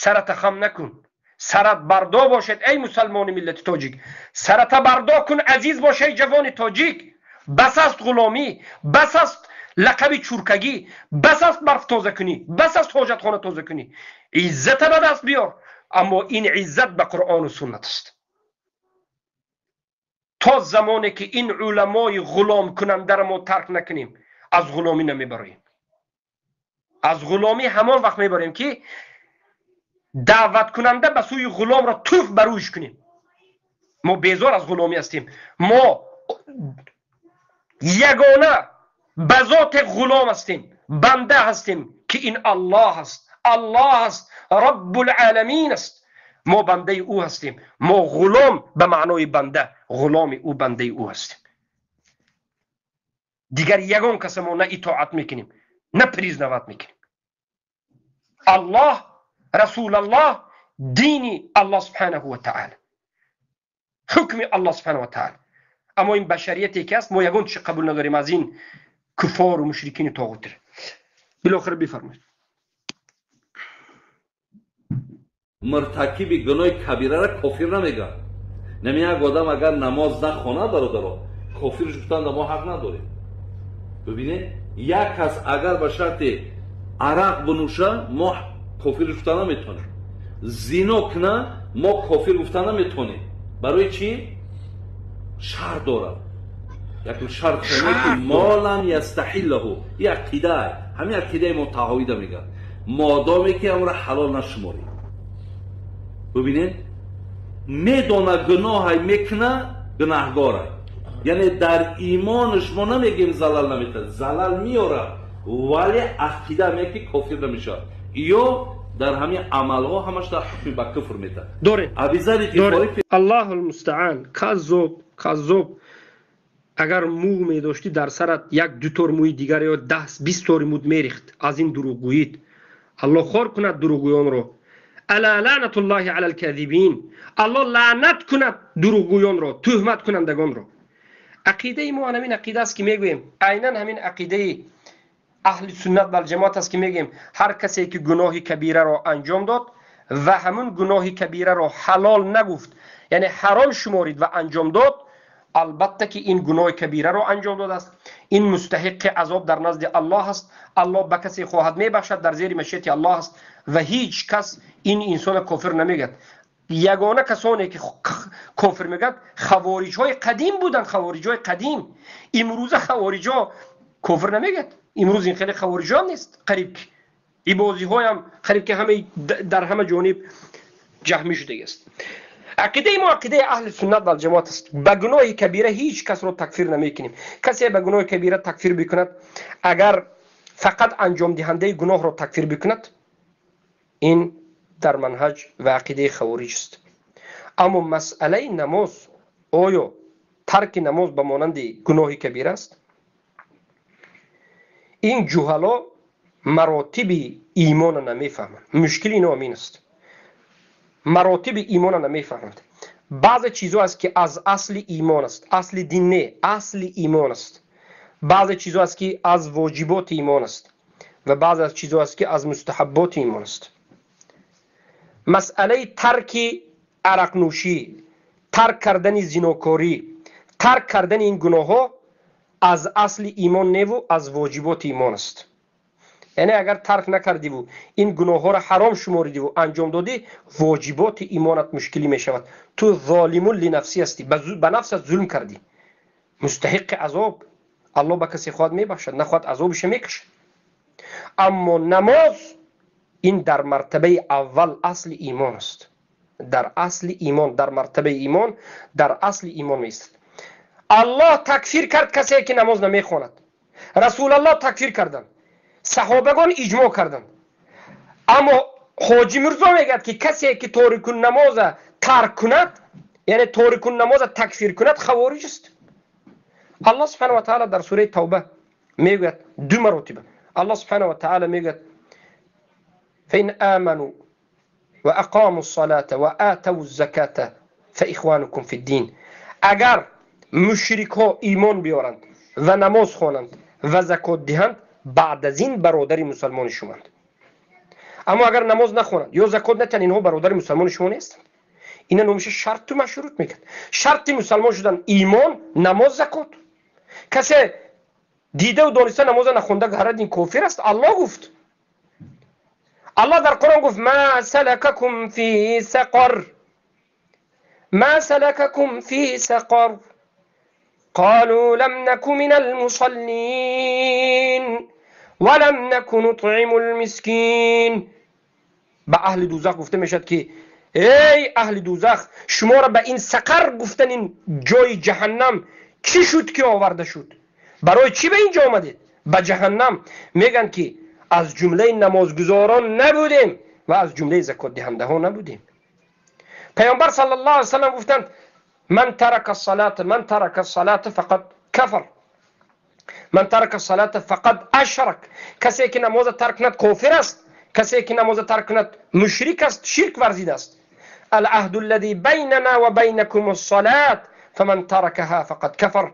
Сарата хам накун, сарат бардо бошед, эй мусалмони миллати тоҷик, сарата бардо кун, азиз бош, эй ҷавони тоҷик. Бас аст ғуломӣ, бас аст лақаби чуркагӣ, бас аст барф тоза кунӣ, бас аст ҳоҷатхона тоза кунӣ. Иззата ба даст биёр, аммо ин иззат ба Қуръону суннат аст. То замоне ки ин уламои ғуломкунандаро мо тарк накунем, аз ғуломӣ намебароем. Аз ғуломӣ ҳамон вақт мебарем, ки даъваткунанда ба сӯи ғуломро туф ба рӯйш кунем. Мо безор аз ғуломӣ ҳастем. Мо ягона ба зоте ғулом ҳастем, банда ҳастем, ки ин Аллоҳ аст, Аллоҳ аст, Раббулъаламин аст. Мо бандаи ӯ ҳастем. Мо ғулом ба маънои банда, ғуломи ӯ, бандаи ӯ ҳастем. Дигар ягон каса мо на итоат мекунем, на признавать мекунем. Аллоҳ, Расулаллоҳ, дини Аллоҳ субҳанаҳу ва таъала, ҳукми Аллоҳ субҳанаҳу ва таъала. Аммо ин башарияте ки аст, мо ягон чиз қабул надорем аз ин куфору мушрикини тоғутир. Билохира бифармоед. Муртакиби гуноҳи кабираро кофир намегӯяд. Нами як одам агар намоз нахонад, бародаро, кофир гуфтан мо ҳақ надорем. Бибинед, як кас агар ба шарти арақ бинӯша, мо кофир гуфта наметавонем. Зино куна, мо кофир гуфта наметавонем. Барои чӣ? Шарт дорад. Як шарт ки мо лам ястаҳиллаҳу, ин ақида, ҳамин ақидаи мо таҳовида мегӯяд, модоме ки амро ҳалол нашуморем. Бибинед, медона гуноҳай мекуна, гунаҳгорай. Яъне дар имонаш мо намегем залал наметад, залал меорад, вале ақида меяд, ки кофир намешавад. Ё дар ҳамин амалҳо ҳамаш дар ҳукми ба куфр метад. Дорем. Абизари Ғифорӣ. Аллоҳу алмустаан. Каззоб, каззоб. Агар мӯ медоштӣ дар сарат, як ду тор мӯи дигар ё 10-20 тори муд мерихт аз ин дурӯғгӯит. Аллоҳ хор кунад дурӯғгӯёнро. Ала лаънатуллоҳи ала алказибин. Аллоҳ лаънат кунад дурӯғгӯёнро, тӯҳматкунандагонро. Ақидаи мо ҳамин ақида аст, ки мегӯем, айнан ҳамин ақидаи аҳли суннат валҷамоат аст, ки мегӯем, ҳар касе ки гуноҳи кабираро анҷом дод ва ҳамун гуноҳи кабираро ҳалол нагуфт, яъне ҳаром шуморид ва анҷом дод, албатта ки ин гуноҳи кабираро анҷом додааст, ин мустаҳиқи азоб дар назди Аллоҳ аст. Аллоҳ ба касе хоҳад мебахшад, дар зери машиати Аллоҳ аст ва ҳеҷ кас ин инсона кофир намегӯяд. Ягона касоне ки кофир мегӯянд, хавориҷҳои қадим буданд, хавориҷҳои қадим. Имрӯза хавориҷҳо кофир намегӯяд. Имрӯз ин хеле хавориҷҳо нест, қариб ки ибозиҳоям қариб ки ҳама дар ҳама ҷониб ҷаҳмӣ шудагиаст. Ақидаи мо ақидаи аҳли суннат вал ҷамоат аст. Ба гуноҳи кабира ҳеҷ касро такфир намекунем. Касе ба гуноҳи кабира такфир бикунад, агар фақат анҷомдиҳандаи гуноҳро такфир бикунад, ин дар манҳаҷ ва ақидаи хавориҷ аст. Аммо масъалаи намоз, оё тарки намоз ба монанди гуноҳи кабира аст? Ин ҷуҳало маротиби имона намефаҳманд. Мушкили ино ҳамин аст. Маротиби имона намефаҳманд. Баъзе чизҳо аст ки аз асли имон аст, асли дин не, асли имон аст. Баъзе чизҳо аст ки аз воҷиботи имон аст ва баъзе аз чизҳо аст ки аз мустаҳабботи имон аст. Масъалаи тарки арақнӯшӣ, тарк кардани зинокорӣ, тарк кардани ин гуноҳҳо аз асли имон неву аз воҷиботи имон аст. Яъне агар тарк накардиву ин гуноҳҳоро ҳаром шуморидиву анҷом додӣ, воҷиботи имонат мушкилӣ мешавад. Ту золимун линафсӣ ҳастӣ, ба нафсат зулм кардӣ, мустаҳиқи азоб. Аллоҳ ба касе хоҳад мебахшад, нахоҳад азобиша мекашад. Аммо намоз ин дар мартабаи аввал асли имон аст. Дар асли имон, дар мартабаи имон, дар асли имон меистад. Аллоҳ такфир кард касе ки намоз намехонад. Расулаллоҳ такфир карданд, саҳобагон иҷмоъ карданд. Аммо Ҳоҷи Мирзо мегӯяд ки касе ки торикун намоза тарк кунад, яъне торикун намоза такфир кунад, хавориҷ аст. Аллоҳ субҳанаҳу ва таъала дар сураи Тавба мегӯяд ду маротиба. Аллоҳ субҳанаҳу ва таъала мегӯяд: فإن آمنوا وأقاموا الصلاة وآتوا الزكاة فإخوانكم في الدين. اگر مشرک‌ها ایمان بیارند و نماز خوانند و زکات دهند، بعد از این برادر مسلمان شماند. اما اگر نماز نخوانند یا زکات ندهند، اینها برادر مسلمان شما نیستند. اینا نمیشه شرط و مشروط میکرد. شرط مسلمان شدن ایمان، نماز، زکات. کسی دیده و دانسته نماز نخونده گهرد این کافر است. الله گفت، الله در قرآن گفت: ما سلککم فی سقر، ما سلککم فی سقر قالوا لم نك من المصلين ولم نك نطعم المسكين. به اهل دوزخ گفته میشد که ای اهل دوزخ، شما را به این سقر گفتن، این جای جهنم چی شد که آورده شد؟ برای چی به اینجا آمدید؟ به جهنم. میگن که از جمله نمازگزاران نبودیم و از جمله زکات دهنده ها نبودیم. پیامبر صلی الله علیه و سلم گفتند: من ترک الصلاة، من ترک الصلاة فقد کفر، من ترک الصلاة فقد اشرک. کسی که نماز ترک کند کافر است، کسی که نماز ترک کند مشرک است، شرک ورزیده است. العهد الذي بیننا و بینکم الصلاة فمن ترکها فقد کفر.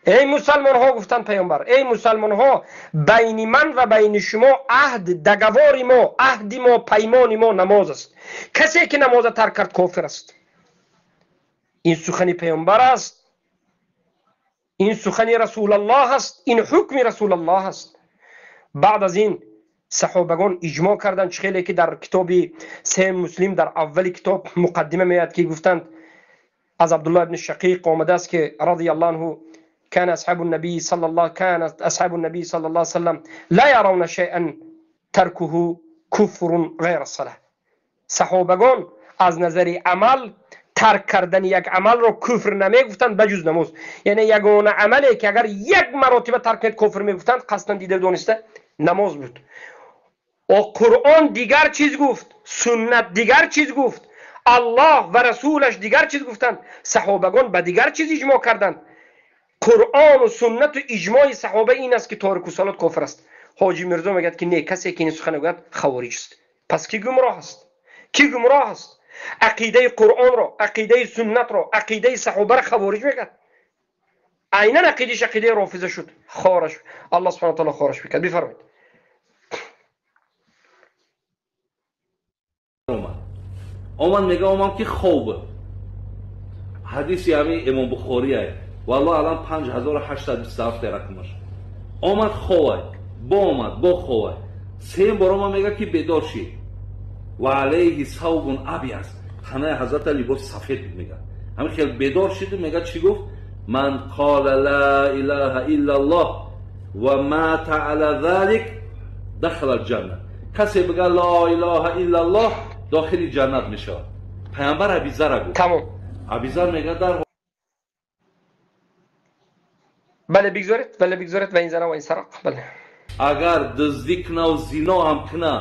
ای مسلمان ها، گفتن پیامبر، ای مسلمان ها، بین من و بین شما عهد، دگوار ما، عهد ما، پیمان ما نماز است. کسی که نماز ترک کرد کافر است. این سخن پیامبر است، این سخن رسول الله است، این حکم رسول الله است. بعد از این صحابگان اجماع کردند، خیلی که در کتاب صحیح مسلم در اول کتاب مقدمه میاد که گفتند از عبدالله ابن شقیق آمده است که رضی الله عنه كان أصحاب النبي صلى الله كانت أصحاب النبي صلى الله عليه وسلم لا يرون شيئا تركه كفر غير الصلاة. صحابگان از نظر عمل ترک کردن یک عمل رو کفر نمیگفتند بجز نماز. یعنی یگانه عملی که اگر یک مرتبه ترک کنید کفر میگفتند، قصدا دیده دانسته نماز بود. و قرآن دیگر چیز گفت، سنت دیگر چیز گفت، الله و رسولش دیگر چیز گفتند، صحابگان به دیگر چیز اجماع کردند. قرآن و سنت و اجماع صحابه این است که تارک صلات کافر است. حاجی میرزا میگه که نه، کسی که این سخن گفت خوارج است. پس کی گمراه است؟ کی گمراه است؟ عقیده قرآن را، عقیده سنت را، عقیده صحابه را خوارج میگه. عینا عقیدهش عقیده رافضه شد. خارش الله سبحانه و تعالی خارش میکرد. بفرمایید. آمد میگه آمد که خوبه. حدیثی همین امام بخاری والله الان 5827 رقمش. آمد خواه با آمد با خواه سه بار آمد میگه که بیدار شی و علیه ثوب ابیض، Танаи ҳазрат либос сафед буд мега. Ҳамин хел бедор шид, мега чӣ гуфт? Ман қола ла илаҳа иллаллоҳ ва мата ала залик дахала алҷанна. Касе бига ла илаҳа иллаллоҳ дохили ҷаннат мешавад. Паямбар Абизара гуфт. Тамом. Абизар мега дар Бале, бигзоред, бале, бигзоред, ва ин зана ва ин сарақ, бале. Агар дуздӣ кунаву зино ҳам куна,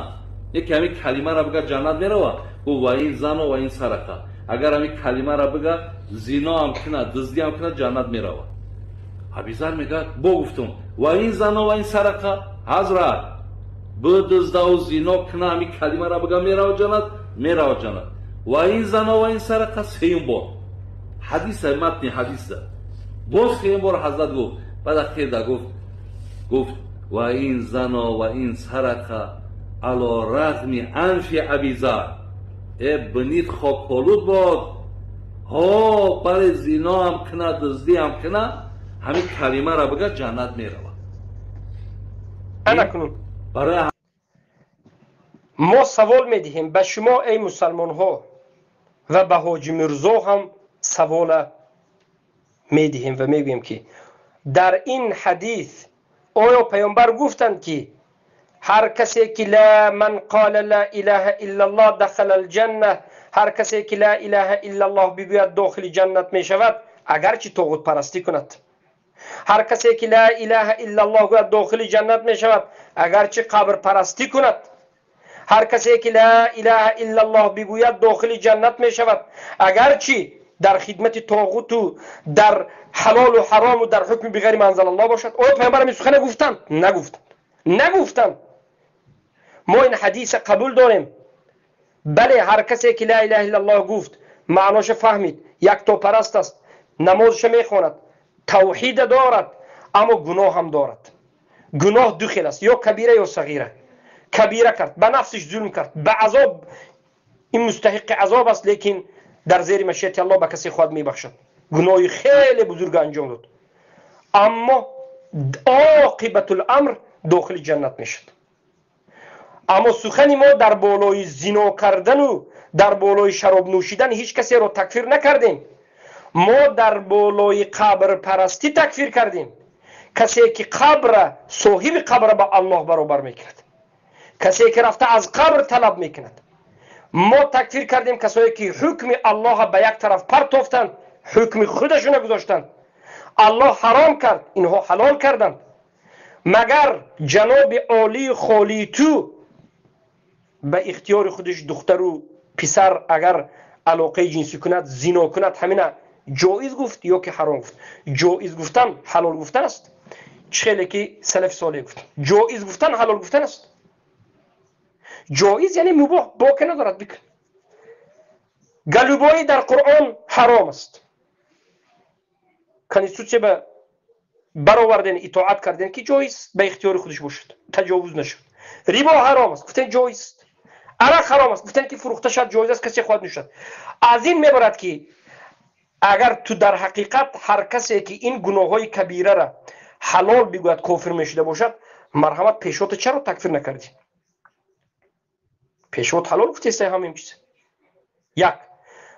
яке ҳамин калимаро бига ҷаннат мерава, гуфт ва ин зано ва ин сарақа. Агар ҳамин калимаро бига зино ҳам куна, дуздӣ ҳам куна, ҷаннат мерава. Абизар мегӯяд бо гуфтум ва ин зано ва ин сарақа, ҳазрат бидуздаву зино куна, ҳамин калимаро бига мерава ҷаннат, мерава ҷаннат. Ва ин зано ва ин сарақа сеюм бор. Ҳадиса, матни ҳадиса. Боз сеюм бор ҳазрат гуфт. Баъд ахирда гуфт ва ин зано ва ин сарақа ало рағми анфи Абизар. Э бинид хоколуд бод. Ҳо, бале, зино ҳам куна, дуздӣ ҳам куна, ҳамин калимаро бига ҷаннат мерава. Ана кунун. Барои мо савол медиҳем ба шумо эй мусалмонҳо ва ба ҳоҷи Мирзо ҳам савола медиҳем ва мегӯем ки дар ин ҳадис оё паёмбар гуфтанд ки ҳар касе ки ла ман қола ла илаҳа иллаллоҳ дахала алҷанна, ҳар касе ки ла илаҳа иллаллоҳ бигӯяд дохили ҷаннат мешавад, агарчи тоғутпарастӣ кунад. Ҳар касе ки ла илаҳа иллаллоҳ гӯяд дохили ҷаннат мешавад, агарчи қабрпарастӣ кунад. Ҳар касе ки ла илаҳа иллаллоҳ бигӯяд дохили ҷаннат мешавад, агарчи дар хидмати тоғуту дар ҳалолу ҳарому дар ҳукми биғайри ма анзалаллоҳ бошад. Оё паёмбар ҳамин сухана гуфтанд? Нагуфтанд. Нагуфтанд. Мо ин ҳадиса қабул дорем. Бале, ҳар касе ки ла илаҳа иллаллоҳ гуфт, маъноша фаҳмид, яктопараст аст, намозша мехонад, тавҳида дорад, аммо гуноҳ ҳам дорад. Гуноҳ ду хел аст, ё кабира ё сағира. Кабира кард, ба нафсиш зулм кард, ба азоб, ин мустаҳиқи азоб аст, лекин дар зери машиати Аллоҳ ба касе хоҳад мебахшад. Гуноҳи хеле бузург анҷом дод, аммо оқибатул-амр дохили ҷаннат мешавад. Аммо сухани мо дар болои зино кардану дар болои шароб нӯшидан ҳеҷ касеро такфир накардем. Мо дар болои қабрпарастӣ такфир кардем. Касе ки қабра, соҳиби қабра ба Аллоҳ баробар мекунад, касе ки рафта аз қабр талаб мекунад. Мо такфир кардем касое ки ҳукми Аллоҳа ба як тараф партофтанд, ҳукми худашона гузоштанд. Аллоҳ ҳаром кард, инҳо ҳалол карданд. Магар ҷаноби олии холии ту ба ихтиёри худаш духтару писар агар алоқаи ҷинсӣ кунад, зино кунад, ҳамина ҷоиз гуфт ё ки ҳаром гуфт? Ҷоиз гуфтан ҳалол гуфтан аст. Чӣ хеле ки салафи солеҳ гуфт, ҷоиз гуфтан ҳалол гуфтан аст. Ҷоиз яъне мубоҳ, боке надорад, бикун. Галубоӣ дар Қуръон ҳаром аст. Конститутсия ба бароварден, итоат карден ки ҷоиз ба ихтиёри худаш бошад, таҷовуз нашуд. Рибо ҳаром аст, гуфтен ҷоиз. Арақ ҳаром аст, гуфтен ки фурӯхта шавад ҷоиз аст, касе хоҳад нӯшад. Аз ин мебарад ки агар ту дар ҳақиқат ҳар касе ки ин гуноҳҳои кабирара ҳалол бигӯяд кофир мешуда бошад, марҳамат, пешвота чаро такфир накардӣ? Пешвот ҳалол гуфтестай ҳамин чиз. Як.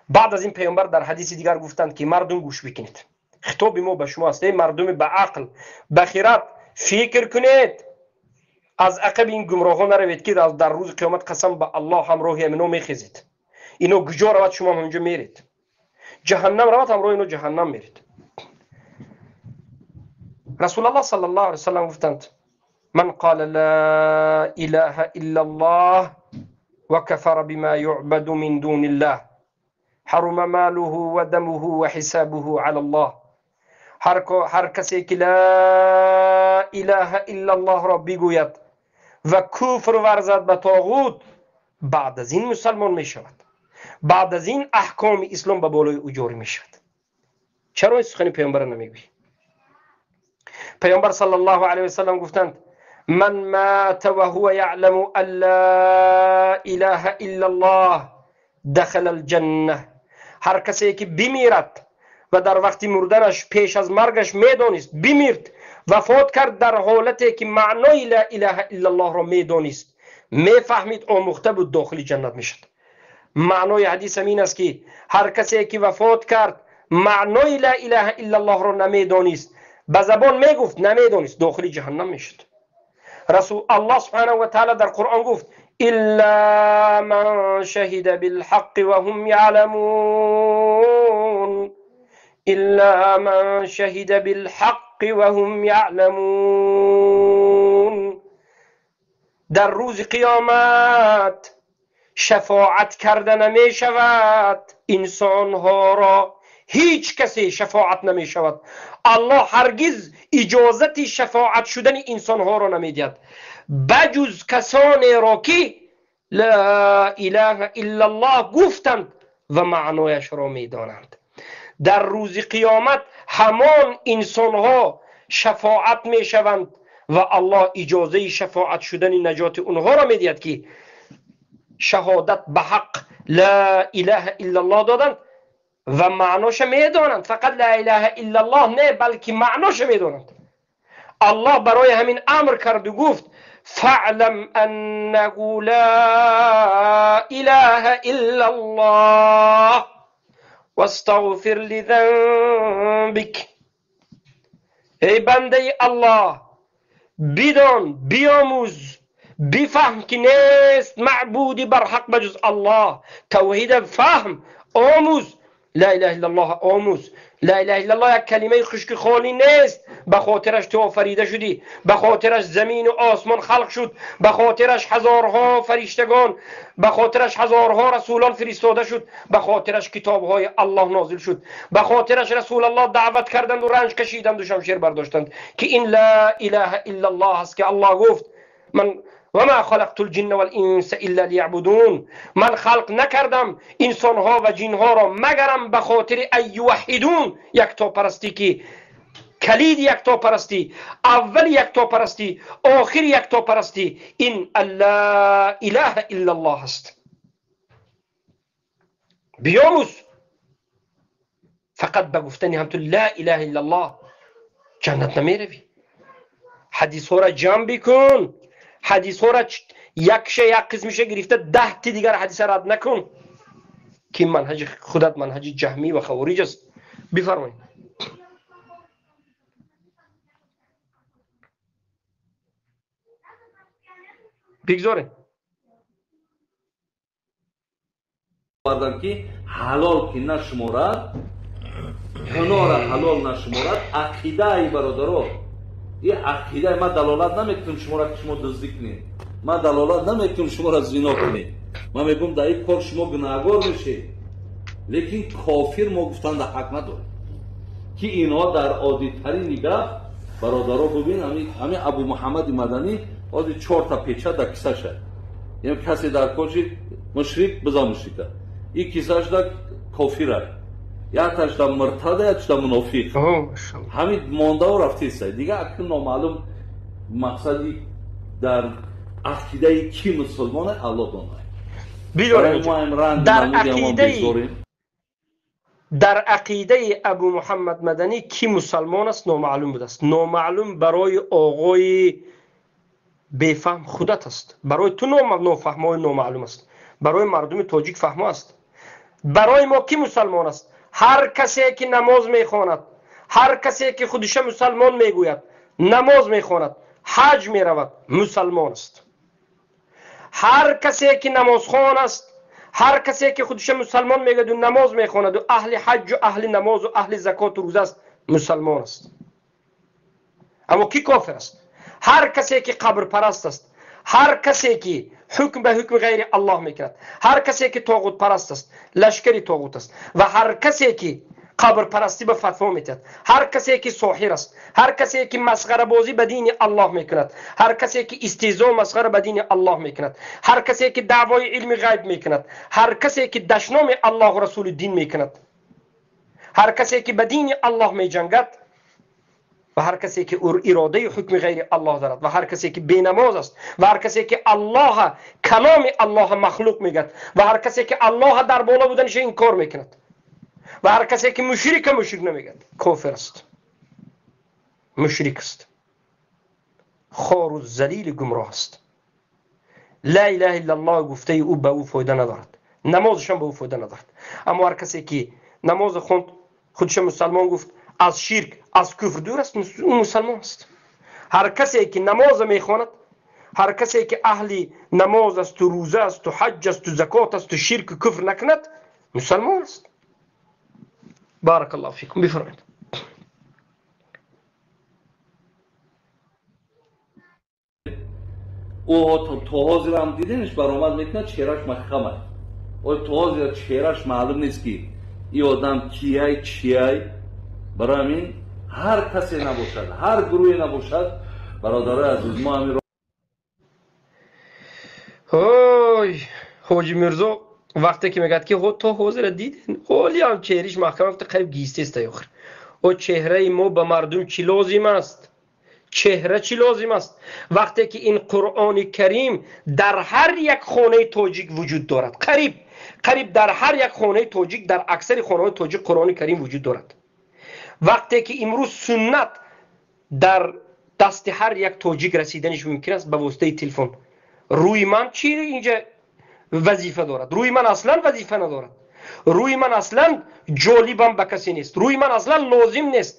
Баъд аз ин паёмбар дар ҳадиси дигар гуфтанд ки мардум гӯш бикунед. Хитоби мо ба шумо аст, эй мардуми ба ақл, ба хират фикр кунед. Аз ақаби ин гумроҳҳо наравед ки дар рӯзи қиёмат қасам ба Аллоҳ ҳамроҳи амино мехезед. Ино куҷо равад, шумо ҳам ҳаминҷо меред. Ҷаҳаннам равад, ҳамроҳи ино ҷаҳаннам меред. Расулаллоҳ саллаллоҳу алайҳи васаллам гуфтанд: ман қола ла илаҳа иллаллоҳ ва кафара бима юъбаду мин дуниллаҳ ҳарума малуҳу ва дамуҳу ва ҳисабуҳу алаллоҳ. Ҳар касе ки ла илаҳа иллаллоҳро бигӯяд ва куфр варзад ба тоғут, баъд аз ин мусалмон мешавад. Баъд аз ин аҳкоми ислом ба болои ӯ ҷорӣ мешавад. Чаро ин сухани паёмбарро намегӯӣ? Паёмбар саллаллоҳу алайҳи васаллам гуфтанд: ман мата ва ҳува яъламу ан ла илаҳа иллаллоҳ дахала алҷанна. Ҳар касе ки бимирад ва дар вақти мурданаш пеш аз маргаш медонист, бимирд, вафот кард дар ҳолате ки маънои ла илаҳа иллаллоҳро медонист, мефаҳмид, омӯхта буд, дохили ҷаннат мешуд. Маънои ҳадис ҳамин аст, ки ҳар касе ки вафот кард, маънои ла илаҳа иллаллоҳро намедонист, ба забон мегуфт, намедонист, дохили ҷаҳаннам мешуд. Расул Аллоҳ субҳанаҳу ва таъала дар Қуръон гуфт: илла ман шаҳида билҳаққи ва ҳум яъламун, илла ман шаҳида билҳаққи ва ҳум яъламун. Дар рӯзи қиёмат шафоат карда намешавад инсонҳоро, ҳеҷ касе шафоат намешавад. Аллоҳ ҳаргиз иҷозати шафоат шудани инсонҳоро намедиҳад, баҷуз касонеро ки ла илаҳа иллаллоҳ гуфтанд ва маънояшро медонанд. Дар рӯзи қиёмат ҳамон инсонҳо шафоат мешаванд ва Аллоҳ иҷозаи шафоат шудани наҷоти онҳоро медиҳад, ки шаҳодат ба ҳақ ла илаҳа иллаллоҳ доданд ва маъноша медонанд. Фақат ла илаҳа иллаллоҳ не, балки маъноша медонанд. Аллоҳ барои ҳамин амр карду гуфт: фаълам аннаҳу ла илаҳа иллаллоҳ вастағфир лизанбик. Эй бандаи Аллоҳ, бидон, биомӯз, бифаҳм, ки нест маъбуди барҳақ ба ҷуз Аллоҳ. Тавҳида фаҳм, омӯз, ла илаҳа иллаллоҳ омӯз. Ла илаҳа иллаллоҳ як калимаи хушки холӣ нест. Ба хотираш ту офарида шудӣ, ба хотираш замину осмон халқ шуд, ба хотираш ҳазорҳо фариштагон, ба хотираш ҳазорҳо расулон фиристода шуд, ба хотираш китобҳои Аллоҳ нозил шуд, ба хотираш Расулаллоҳ даъват карданду ранҷ кашиданду шамшер бардоштанд, ки ин ла илаҳа иллаллоҳ аст, ки Аллоҳ гуфт: ман вама халақту лҷинна валинса илла лияъбудун. Ман халқ накардам инсонҳо ва ҷинҳоро магарам ба хотири ан юваҳҳидун, яктопарастӣ, ки калиди яктопарастӣ, аввали яктопарастӣ, охири яктопарастӣ ин ла илаҳа иллаллоҳ аст. Биёмӯз, фақат ба гуфтани ҳамту ла илаҳа иллаллоҳ ҷаннат намеравӣ. Ҳадисҳоро ҷамъ бикун, ҳадисҳоро якша як қисмиша гирифта 10 ти дигар ҳадиса рад накун, ки манҳаҷи худат манҳаҷи ҷаҳмӣ ва хавориҷ аст. Бифармоед. Бигзоред. Овардам, ки ҳалол ки нашуморад, гуноҳро ҳалол нашуморад. Ақидаи бародаро, и ақидаи ман далолат намекунам шуморо, ки шумо дуздӣ кунед, ман далолат намекунам шуморо зино кунед. Ман мегӯям, дар ин кор шумо гунаҳгор мешед, лекин кофир мо гуфтан дар ҳақ надорем, ки инҳо дар оддитарини гап, бародаро, бубин, ҳамин Абу Муҳаммади Маданӣ ҳозир чорта печа дар кисаша. Яъне касе дар коши мушрик бизан мушрика, и кисашда кофира, якташда муртада, якташда мунофиқ. Ҳамин мондаву рафтеса дига акн номаълум. Мақсади дар ақидаи ки мусулмоне, Аллоҳ донад. Дар ақидаи Абу Муҳаммад Маданӣ ки мусалмон аст, номаълум будааст. Номаълум барои оғои бефаҳм худат аст, барои ту нофаҳмои номаълум аст, барои мардуми тоҷик фаҳмо аст. Барои мо ки мусалмон аст? Ҳар касе ки намоз мехонад, ҳар касе ки худиша мусалмон мегӯяд, намоз мехонад, ҳаҷ меравад, мусалмон аст. Ҳар касе ки намозхон аст, ҳар касе ки худиша мусалмон мегӯяду намоз мехонаду аҳли ҳаҷҷу аҳли намозу аҳли закоту рӯза аст, мусалмон аст. Аммо ки кофир аст? Ҳар касе ки қабрпараст аст, ҳар касе ки ҳукм ба ҳукми ғайри Аллоҳ мекунад, ҳар касе ки тоғутпараст аст, лашкари тоғут аст, ва ҳар касе ки қабрпарастӣ ба фатво метиҳад, ҳар касе ки соҳир аст, ҳар касе ки масхарабозӣ ба дини Аллоҳ мекунад, ҳар касе ки истеҳзо масхара ба дини Аллоҳ мекунад, ҳар касе ки даъвои илми ғайб мекунад, ҳар касе ки дашноми Аллоҳу расули дин мекунад, ҳар касе ки ба дини Аллоҳ меҷангад ва ҳар касе ки иродаи ҳукми ғайри Аллоҳ дорад ва ҳар касе ки бенамоз аст ва ҳар касе ки Аллоҳа, каломи Аллоҳа махлуқ мегӯяд ва ҳар касе ки Аллоҳа дар боло буданиша инкор мекунад ва ҳар касе ки мушрика мушрик намегӯяд, кофир аст, мушрик аст, хору залили гумроҳ аст. Ла илаҳа иллаллоҳ гуфтаи ӯ ба ӯ фоида надорад. Намозашам ба ӯ фоида надорад. Аммо ҳар касе ки намоз хонд, худша мусалмон гуфт, аз ширк, аз куфр дур аст, ӯ мусалмон аст. Ҳар касе ки намоза мехонад, ҳар касе ки аҳли намоз асту, рӯза асту, ҳаҷ асту, закот асту, ширку куфр накунад, мусалмон аст. Баракаллоҳу фикум. Бифармоед. Ӯ то ҳозирам диденш баромад мекунад, чеҳраш махамай. О то ҳозир чеҳраш маълум нест, ки ин одам кияй, чияй. Барои ҳамин ҳар касе набошад, ҳар гурӯҳе набошад, бародарои азиз, мо ҳамин Ой, Ҳоҷи Мирзо вақте ки мегӯяд, ки то ҳозира диден, ҳолиам чеҳриш маҳкама, гуфта қариб гистеста охир. О чеҳраи мо ба мардум чӣ лозим аст? Чеҳра чӣ лозим аст? Вақте ки ин Қуръони Карим дар ҳар як хонаи тоҷик вуҷуд дорад. Қариб дар ҳар як хонаи тоҷик, дар аксари хонаҳои тоҷик Қуръони Карим вуҷуд дорад. Вақте ки имрӯз суннат дар дасти ҳар як тоҷик расиданиш мумкин аст ба воситаи телефон. Рӯи ман чӣ инҷа вазифа дорад? Рӯи ман аслан вазифа надорад. Рӯи ман аслан ҷолибам ба касе нест. Рӯи ман аслан лозим нест.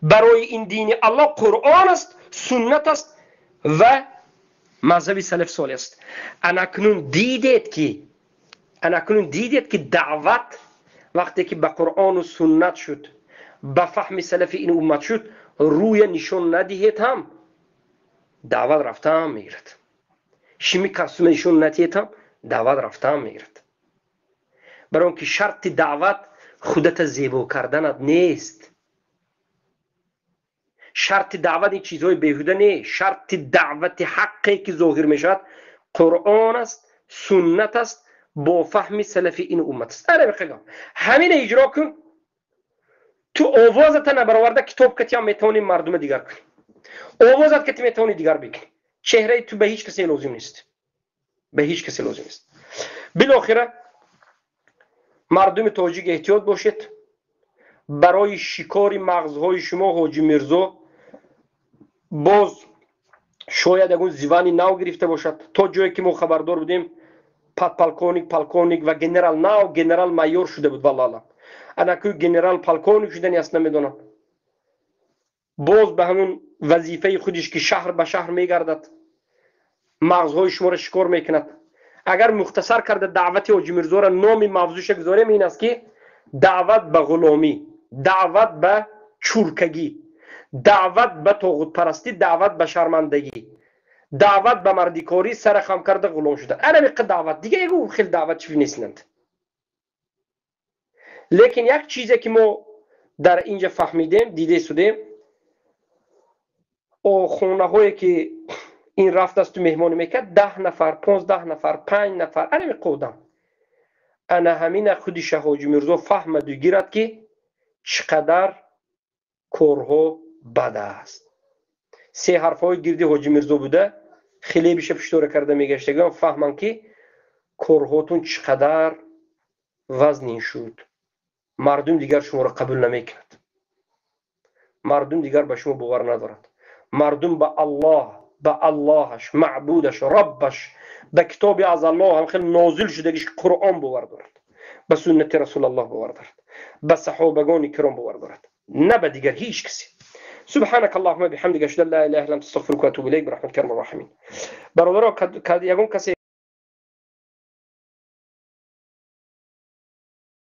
Барои ин дини Аллоҳ Қуръон аст, суннат аст ва мазҳаби салаф солеҳ аст. Анакнун дидед ки даъват вақте ки ба Қуръону суннат шуд, ба фаҳми салафи ин уммат шуд, рӯя нишон надиҳед ҳам, даъват рафтаам мегирад. Шими касума нишон надиҳед ҳам, даъват рафтаам мегирад. Барои он ки шарти даъват худата зебо карданат нест. Шарти даъват ин чизҳои беҳуда не. Шарти даъвати ҳаққе ки зоҳир мешавад, Қуръон аст, суннат аст, бо фаҳми салафи ин уммат аст. Ҳамина иҷро кун, ту овозата набароварда, китоб катиам метавонӣ мардума дигар кунӣ, овозат кати метавонӣ дигар бикунӣ. Чеҳраи ту ба ҳеҷ касе лозим нест, ба ҳеҷ касе лозим нест. Билохира, мардуми тоҷик, эҳтиёт бошед. Барои шикори мағзҳои шумо Ҳоҷи Мирзо боз шояд ягон звание нав гирифта бошад. То ҷое ки мо хабардор будем, подполковник, полковник ва генерал, нав генерал майор шуда буд. Валлоҳ алам, анаку генерал полковник шудани аст, намедонам. Боз ба ҳамун вазифаи худиш, ки шаҳр ба шаҳр мегардад, мағзҳои шуморо шикор мекунад. Агар мухтасар карда даъвати Ҳоҷи Мирзора номи мавзӯша гузорем, ин аст, ки даъват ба ғуломӣ, даъват ба чуркагӣ, даъват ба тоғутпарастӣ, даъват ба шармандагӣ, даъват ба мардикорӣ, сара хам карда ғулом шуда. Анамиқа даъват, дига ягон хел даъват чӣ нестанд. Лекин як чизе ки мо дар инҷа фаҳмидем, диде судем, хонаҳое ки ин рафтасту меҳмонӣ мекард, 10 нафар, 15 нафар, панҷ нафар, анами одам. Ана ҳамина худи Шаҳоҷи Мирзо фаҳмаду гирад, ки чӣ қадар корҳо бад аст. Се ҳарфҳои гирди Ҳоҷи Мирзо буда, хелебиша пуштора карда мегаштагиам фаҳманд, ки корҳотун чӣ қадар вазнин шуд. Мардум дигар шуморо қабул намекунад, мардум дигар ба шумо бовар надорад. Мардум ба Аллоҳ, ба Аллоҳаш, маъбудаш, Роббаш, ба китоби аз Аллоҳ ҳам хел нозил шудагиш, Қуръон, бовар дорад, ба суннати Расулаллоҳ бовар дорад, ба саҳобагони киром бовар дорад, на ба дигар ҳеҷ касе. سبحانك اللهم بحمدك، اشهد ان لا اله الا انت، استغفرك واتوب اليك، برحمتك يا ارحم الراحمين. برادرا، ягон касе